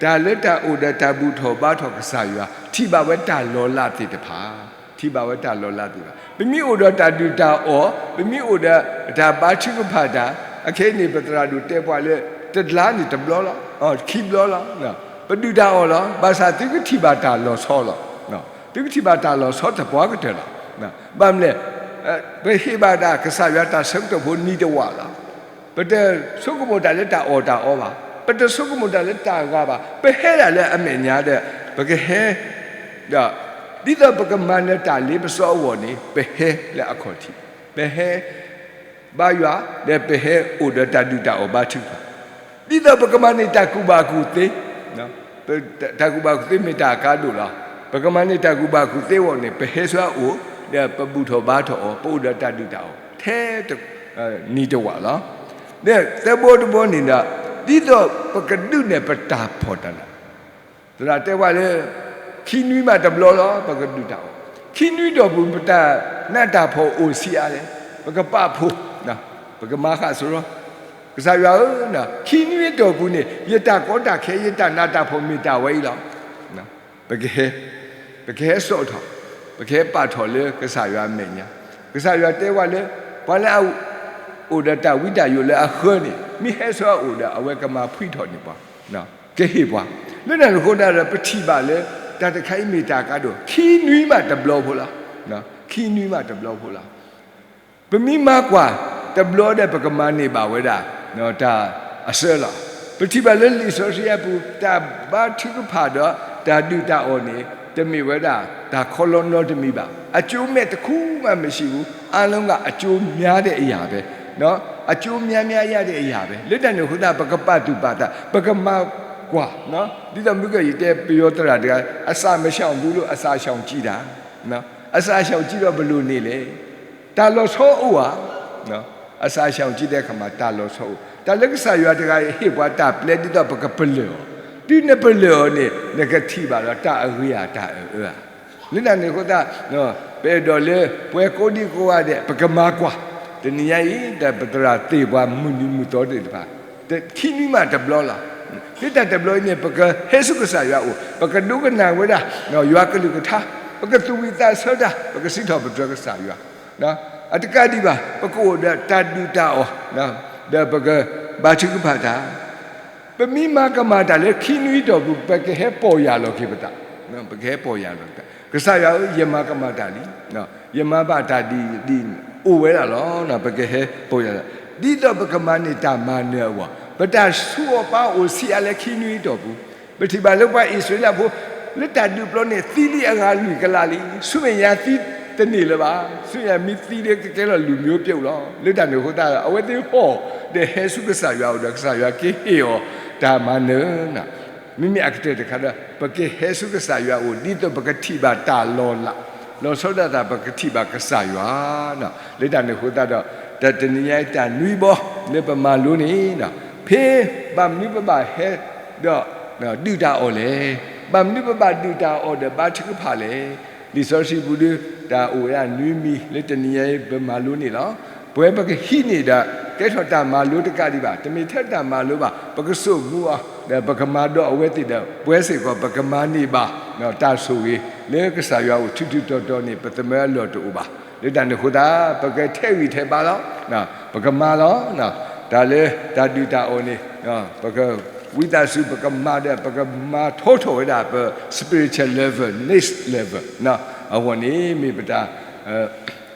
တၢ်လၢတၢ်အိၣ်ဒီးတၢ်ဘူၣ်ထီၣ်ဘါထီၣ်ကစၢ်ယွၤ ထံၣ်ဘၣ်ဝဲတၢ်လီၤလးသ့ၣ်တဖၣ် ထံၣ်ဘၣ်ဝဲတၢ်လီၤလးသ့ၣ်တဖၣ်. ပမ့ၢ်အိၣ်ဒီးတၢ်ဒုၣ်တၢ်အီၣ်, ပမ့ၢ်အိၣ်ဒီးတၢ်ဘါထုကဖၣ်တၢ်, အခဲအံၤန့ၣ် ပသရၣ်ဒိၣ်တဲပှၤလၢ တလါန့ၣ်တဘျီလီၤ, ခံဘျီလီၤ. ပဒုၣ်တၢ်အီၣ်လီၤ. ဘၣ်ဆၣ်သုကထံၣ်ဘၣ်တၢ်လီၤဆီလီၤ. သုကထံၣ်ဘၣ်တၢ်လီၤဆီသပှၢ်ကတၢၢ်လီၤ. ဘၣ်မနုၤလဲၣ်, ပဟ့ၣ်ဘၣ်တၢ်ကစၢ်ယွၤတၢ်ဆၢကတီၢ်ဖိနံၤတဝာ်လီၤ. ပတဆိကမိၣ်တၢ်လၢတၢ်အီၣ်တၢ်အီဘၣ်. ပတဆိကမိၣ်တၢ်လၢတၢ်ဂၤဘၣ်. ပဟဲဒၣ်လၢအမဲာ်ညါဒီး ပကဟဲ, ဒီး ဒ်သိးပကမၤနၢၤတၢ်လ့ပစီအဂီၢ်န့ၣ် ပဟဲလၢအခီၣ်ထံး, ပဟဲ ဘါယွၤ, ဒီးပဟဲအိၣ်ဒီးတၢ်ဒုၣ်တၢ်အီၣ်ဘါထုကဖၣ်, ဒ်သိးပကမၤန့ၢ်တၢ်ကူၣ်ဘၣ်ကူၣ်သ့, တၢ်ကူၣ်ဘၣ်ကူၣ်သ့မ့ၢ်တၢ်အကါဒိၣ်လီၤ. ပကမၤန့ၢ်တၢ်ကူၣ်ဘၣ်ကူၣ်သ့အဂီၢ်န့ၣ် ပဟဲဆူအအိၣ်, ဒီးပဘူၣ်ထီၣ်ဘါထီၣ်အီၤ, ပအိၣ်ဒီးတၢ်ဒုၣ်တၢ်အီၣ် ထဲ နံၤတဝာ်လီၤ. ဒီးသၢဘီတဘီန့ၣ်ဒီး ဒ်သိးပကဒုးနဲၣ်ပတၢ်ဖှီၣ်တၢ်နး သရၣ်တဲဝဲလၢ ခံနွံမးတဘျီလီၤ ပကဒုၣ်တၢ်အီၣ်, ခံနွံတီၢ်ပူၤ ပတၢ်နးတၢ်ဖှီၣ်အိၣ်ဆံးအါလဲၣ်, ပကပာ်ဖှိၣ်, ပကမၤဃာ်စရီ, ကစၢ်ယွၤဧၢ, ခံနွံတီၢ်ပူၤန့ၣ် ယတၢ်ကီတၢ်ခဲ ယတၢ်နးတၢ်ဖှီၣ်မ့ၢ်တၢ်ဝဲအံၤလီၤ. ပကဟဲ, ပကဟဲစိာ်ထီၣ်, ပကဟဲပာ်ထီၣ်လၢကစၢ်ယွၤအမဲာ်ညါ, ကစၢ်ယွၤတဲဝဲလၢ ပှၤလၢအ အိၣ်ဒီးတၢ်ဝံတၢ်ယိးလၢအဃၢန့ၣ် မ့ၢ်ဟဲဆူအအိၣ်ဒီး အဝဲကမၤဖှံထီၣ်န့ၢ်ပှၤ, ကဟ့ၣ်ပှၤ, လၢတၢ်န့ၣ်အဃိသတးဒီး ပထံၣ်ဘၣ်လၢ တၢ်တခါအံၤမ့ၢ်တၢ်အကါဒိၣ် ခံနွံမးတဘျီဖိလီၤ, ခံနွံမးတဘျီဖိလီၤ. ပမ့ၢ်မၤကွၢ်တဘျီဒီး ပကမၤန့ၢ်ဘၣ်ဝဲဒၣ် တၢ်အစၢလီၤ. ပထံၣ်ဘၣ်လၢလံာ်စီဆှံအပူၤ တၢ်ဘါထုကဖၣ်ဒီးတၢ်ဒုၣ်တၢ်အီၣ်န့ၣ် တမ့ၢ်ဝဲဒၣ်တၢ်ခီလီနီတမံၤဘၣ်. အကျိုးမဲ့တစ်ခုမှမရှိဘူး, အားလုံးကအကျိုးများတဲ့အရာပဲ, အကျိုးများများရတဲ့အရာပဲ. လၢတၢ်န့ၣ်အဃိသတး ပကပာ်သူၣ်ပာ်သး, ပကမၤကွၢ်, ဒ်သိးမုၢ်ကယံာ်တဲပယီၤသရၣ်တဂၤ အစာမရှောင်ဘူးလို့ အစာရှောင်ကြည့်တာ, အစာရှောင်ကြည့်တော့ဘယ်လိုနေလဲ, တၢ်လီၤဆီအိၣ်ဧါ, အစာရှောင်ကြည့်တဲ့အခါမှာ တၢ်လီၤဆီအိၣ်, တၢ်လၢကစၢ်ယွၤတဂၤအံၤဟ့ၣ်ပှၤတၢ်ပျဲဒ်သိးပကပလၢၢ်အီၤ, တုၤနပလၢၢ်အီၤန့ၣ် နကထံၣ်ဘၣ်ဒီးတၢ်အဂ့ၤဧါတၢ်အၢဧါ. လၢတၢ်န့ၣ်အဃိသတး ပအဲၣ်ဒိးလၢပှၤကိးဒံကိးဂၤဒဲး ပကမၤကွၢ်, တနံၤညါအံၤ ဒီးပသရၣ်သ့ၣ်ပှၤမုၢ်နံၤမုၢ်သီသ့ၣ်တဖၣ် ခံနွံမးတဘျီလီၤ. လၢတၢ်တဘျီအံၤန့ၣ် ပကဟဲဆူကစၢ်ယွၤအအိၣ်, ပကဒိကနၣ်ဝဲဒၣ် ယွၤကလုၢ်ကထါ, ပကသူၣ်ဝံၣ်သးဆၢတၢ်, ပကစံးထီၣ်ပတြၢၤကစၢ်ယွၤ, အတကးဒံးဘၣ် ပကအိၣ်ဒီးတၢ်ဒုၣ်တၢ်အီၣ်, ဒီးပကဘါထုကဖၣ်တၢ် ပမ့ၢ်မၤကမၣ်တၢ်လၢခံနွံတီၢ်ပူၤ ပကဟဲပီၢ်ယၢ်လီၤက့ၤပသး, ပကဟဲပီၢ်ယၢ်လီၤက့ၤ, ကစၢ်ယွၤဧၢ, ယမၤကမၣ်တၢ်လံ, ယမၤဘၣ်တၢ်ဒ်အံၤဒ်အံၤ အိၣ်ဝဲဒၣ်လီၤ. ပကဟဲပီၢ်ယၢ်လီၤ, ဒ်သိးပကမၤန့ၢ်တၢ်မၤနၢၤအဂီၢ်, ပတၢ်ဆူးအီၣ်ပာ်အီၣ်အိၣ်ဆံးအါလဲၣ်ခံနွံတီၢ်ပူၤ, ပထံၣ်ဘၣ်လၢပှၤအံၣ်စရ့လးဖိ လၢတၢ်ဒုးပျီန့ၣ် သံလံအဂၤလွံၢ်ကလးလံ, ဆူမဲာ်ညါသံတန့ၢ်လၢၤဘၣ်, ဆူမဲာ်ညါမ့ၢ်သံလၢကကဲလီၤလူၤမျိုးပြုတ်လီၤ. လၢတၢ်န့ၣ်အဃိသတးဒီး အဝဲသ့ၣ်ဟီၣ်ဒီးဟဲဆူကစၢ်ယွၤအအိၣ်ဒီး ကစၢ်ယွၤကဟ့ၣ်အီၤတၢ်မၤနၢၤ မ့မ့ၢ်အကတၢၢ်တခါဒီး ပကဟဲဆူကစၢ်ယွၤအအိၣ် ဒ်သိးပကထံၣ်ဘၣ်တၢ်လီၤလး, လီၤဆီဒၣ်တၢ် ပကထံၣ်ဘၣ်ကစၢ်ယွၤ, လၢတၢ်န့ၣ်အဃိသတးဒီး တနံၤညါအံၤတၢ်နွံဘီလၢပမၤလိန့ၣ်, ဖဲဘၣ်မနုၤပဘၣ်ဟဲဒီး ဒုၣ်တၢ်အီၣ်လဲၣ်, ဘၣ်မနုၤပဘၣ်ဒုၣ်တၢ်အီၣ်ဒီးဘါထုကဖၣ်လဲၣ်. လံာ်စီဆှံပူၤဒီး တၢ်အိၣ်ဝဲဒၣ်နွံမံၤလၢတနံၤညါအံၤပမၤလိန့ၣ်လီၤ. ပဝဲပကဟံးန့ၢ်ဒီး တမ့ၢ်ထဲတၢ်မၤလိတကးဒံးဘၣ်, တမ့ၢ်ထဲတၢ်မၤလိဘၣ်, ပကစိာ်မူအီၤ, ဒီးပကမၤဒီးအဝဲသ့ၣ်ဒီး ပဝဲစ့ၢ်ကီး ပကမၤန့ၢ်ဘၣ် တၢ်ဆိၣ်ဂ့ၤ လၢကစၢ်ယွၤအိၣ်ထူထူတီတီန့ၣ် ပသမၢအလီၢ်တအိၣ်ဘၣ်. လၢတၢ်န့ၣ်အဃိသတး ပကထဲးဂံၢ်ထဲးဘါလီၤ. ပကမၤလီၤ. တၢ်လၢတၢ်ဒုၣ်တၢ်အီၣ်န့ၣ် ပကဝံသးစူၤ ပကမၤဒီး ပကမၤထီထီၣ်ဝဲဒၣ် ပ spiritual level, next level အဂီၢ်န့ၣ် မ့ၢ်ပတၢ်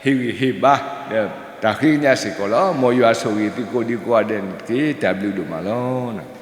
ဟ့ၣ်ဂံၢ်ဟ့ၣ်ဘါ ဒီးတၢ်ဃ့ကညးစ့ၢ်ကီးလီၤ. မ်ယွၤဆိၣ်ဂ့ၤသုကိးဒံကိးဂၤဒဲးန့ၣ်တက့ၢ်. တၢ်ဘျုးဒိၣ်မးလီၤ.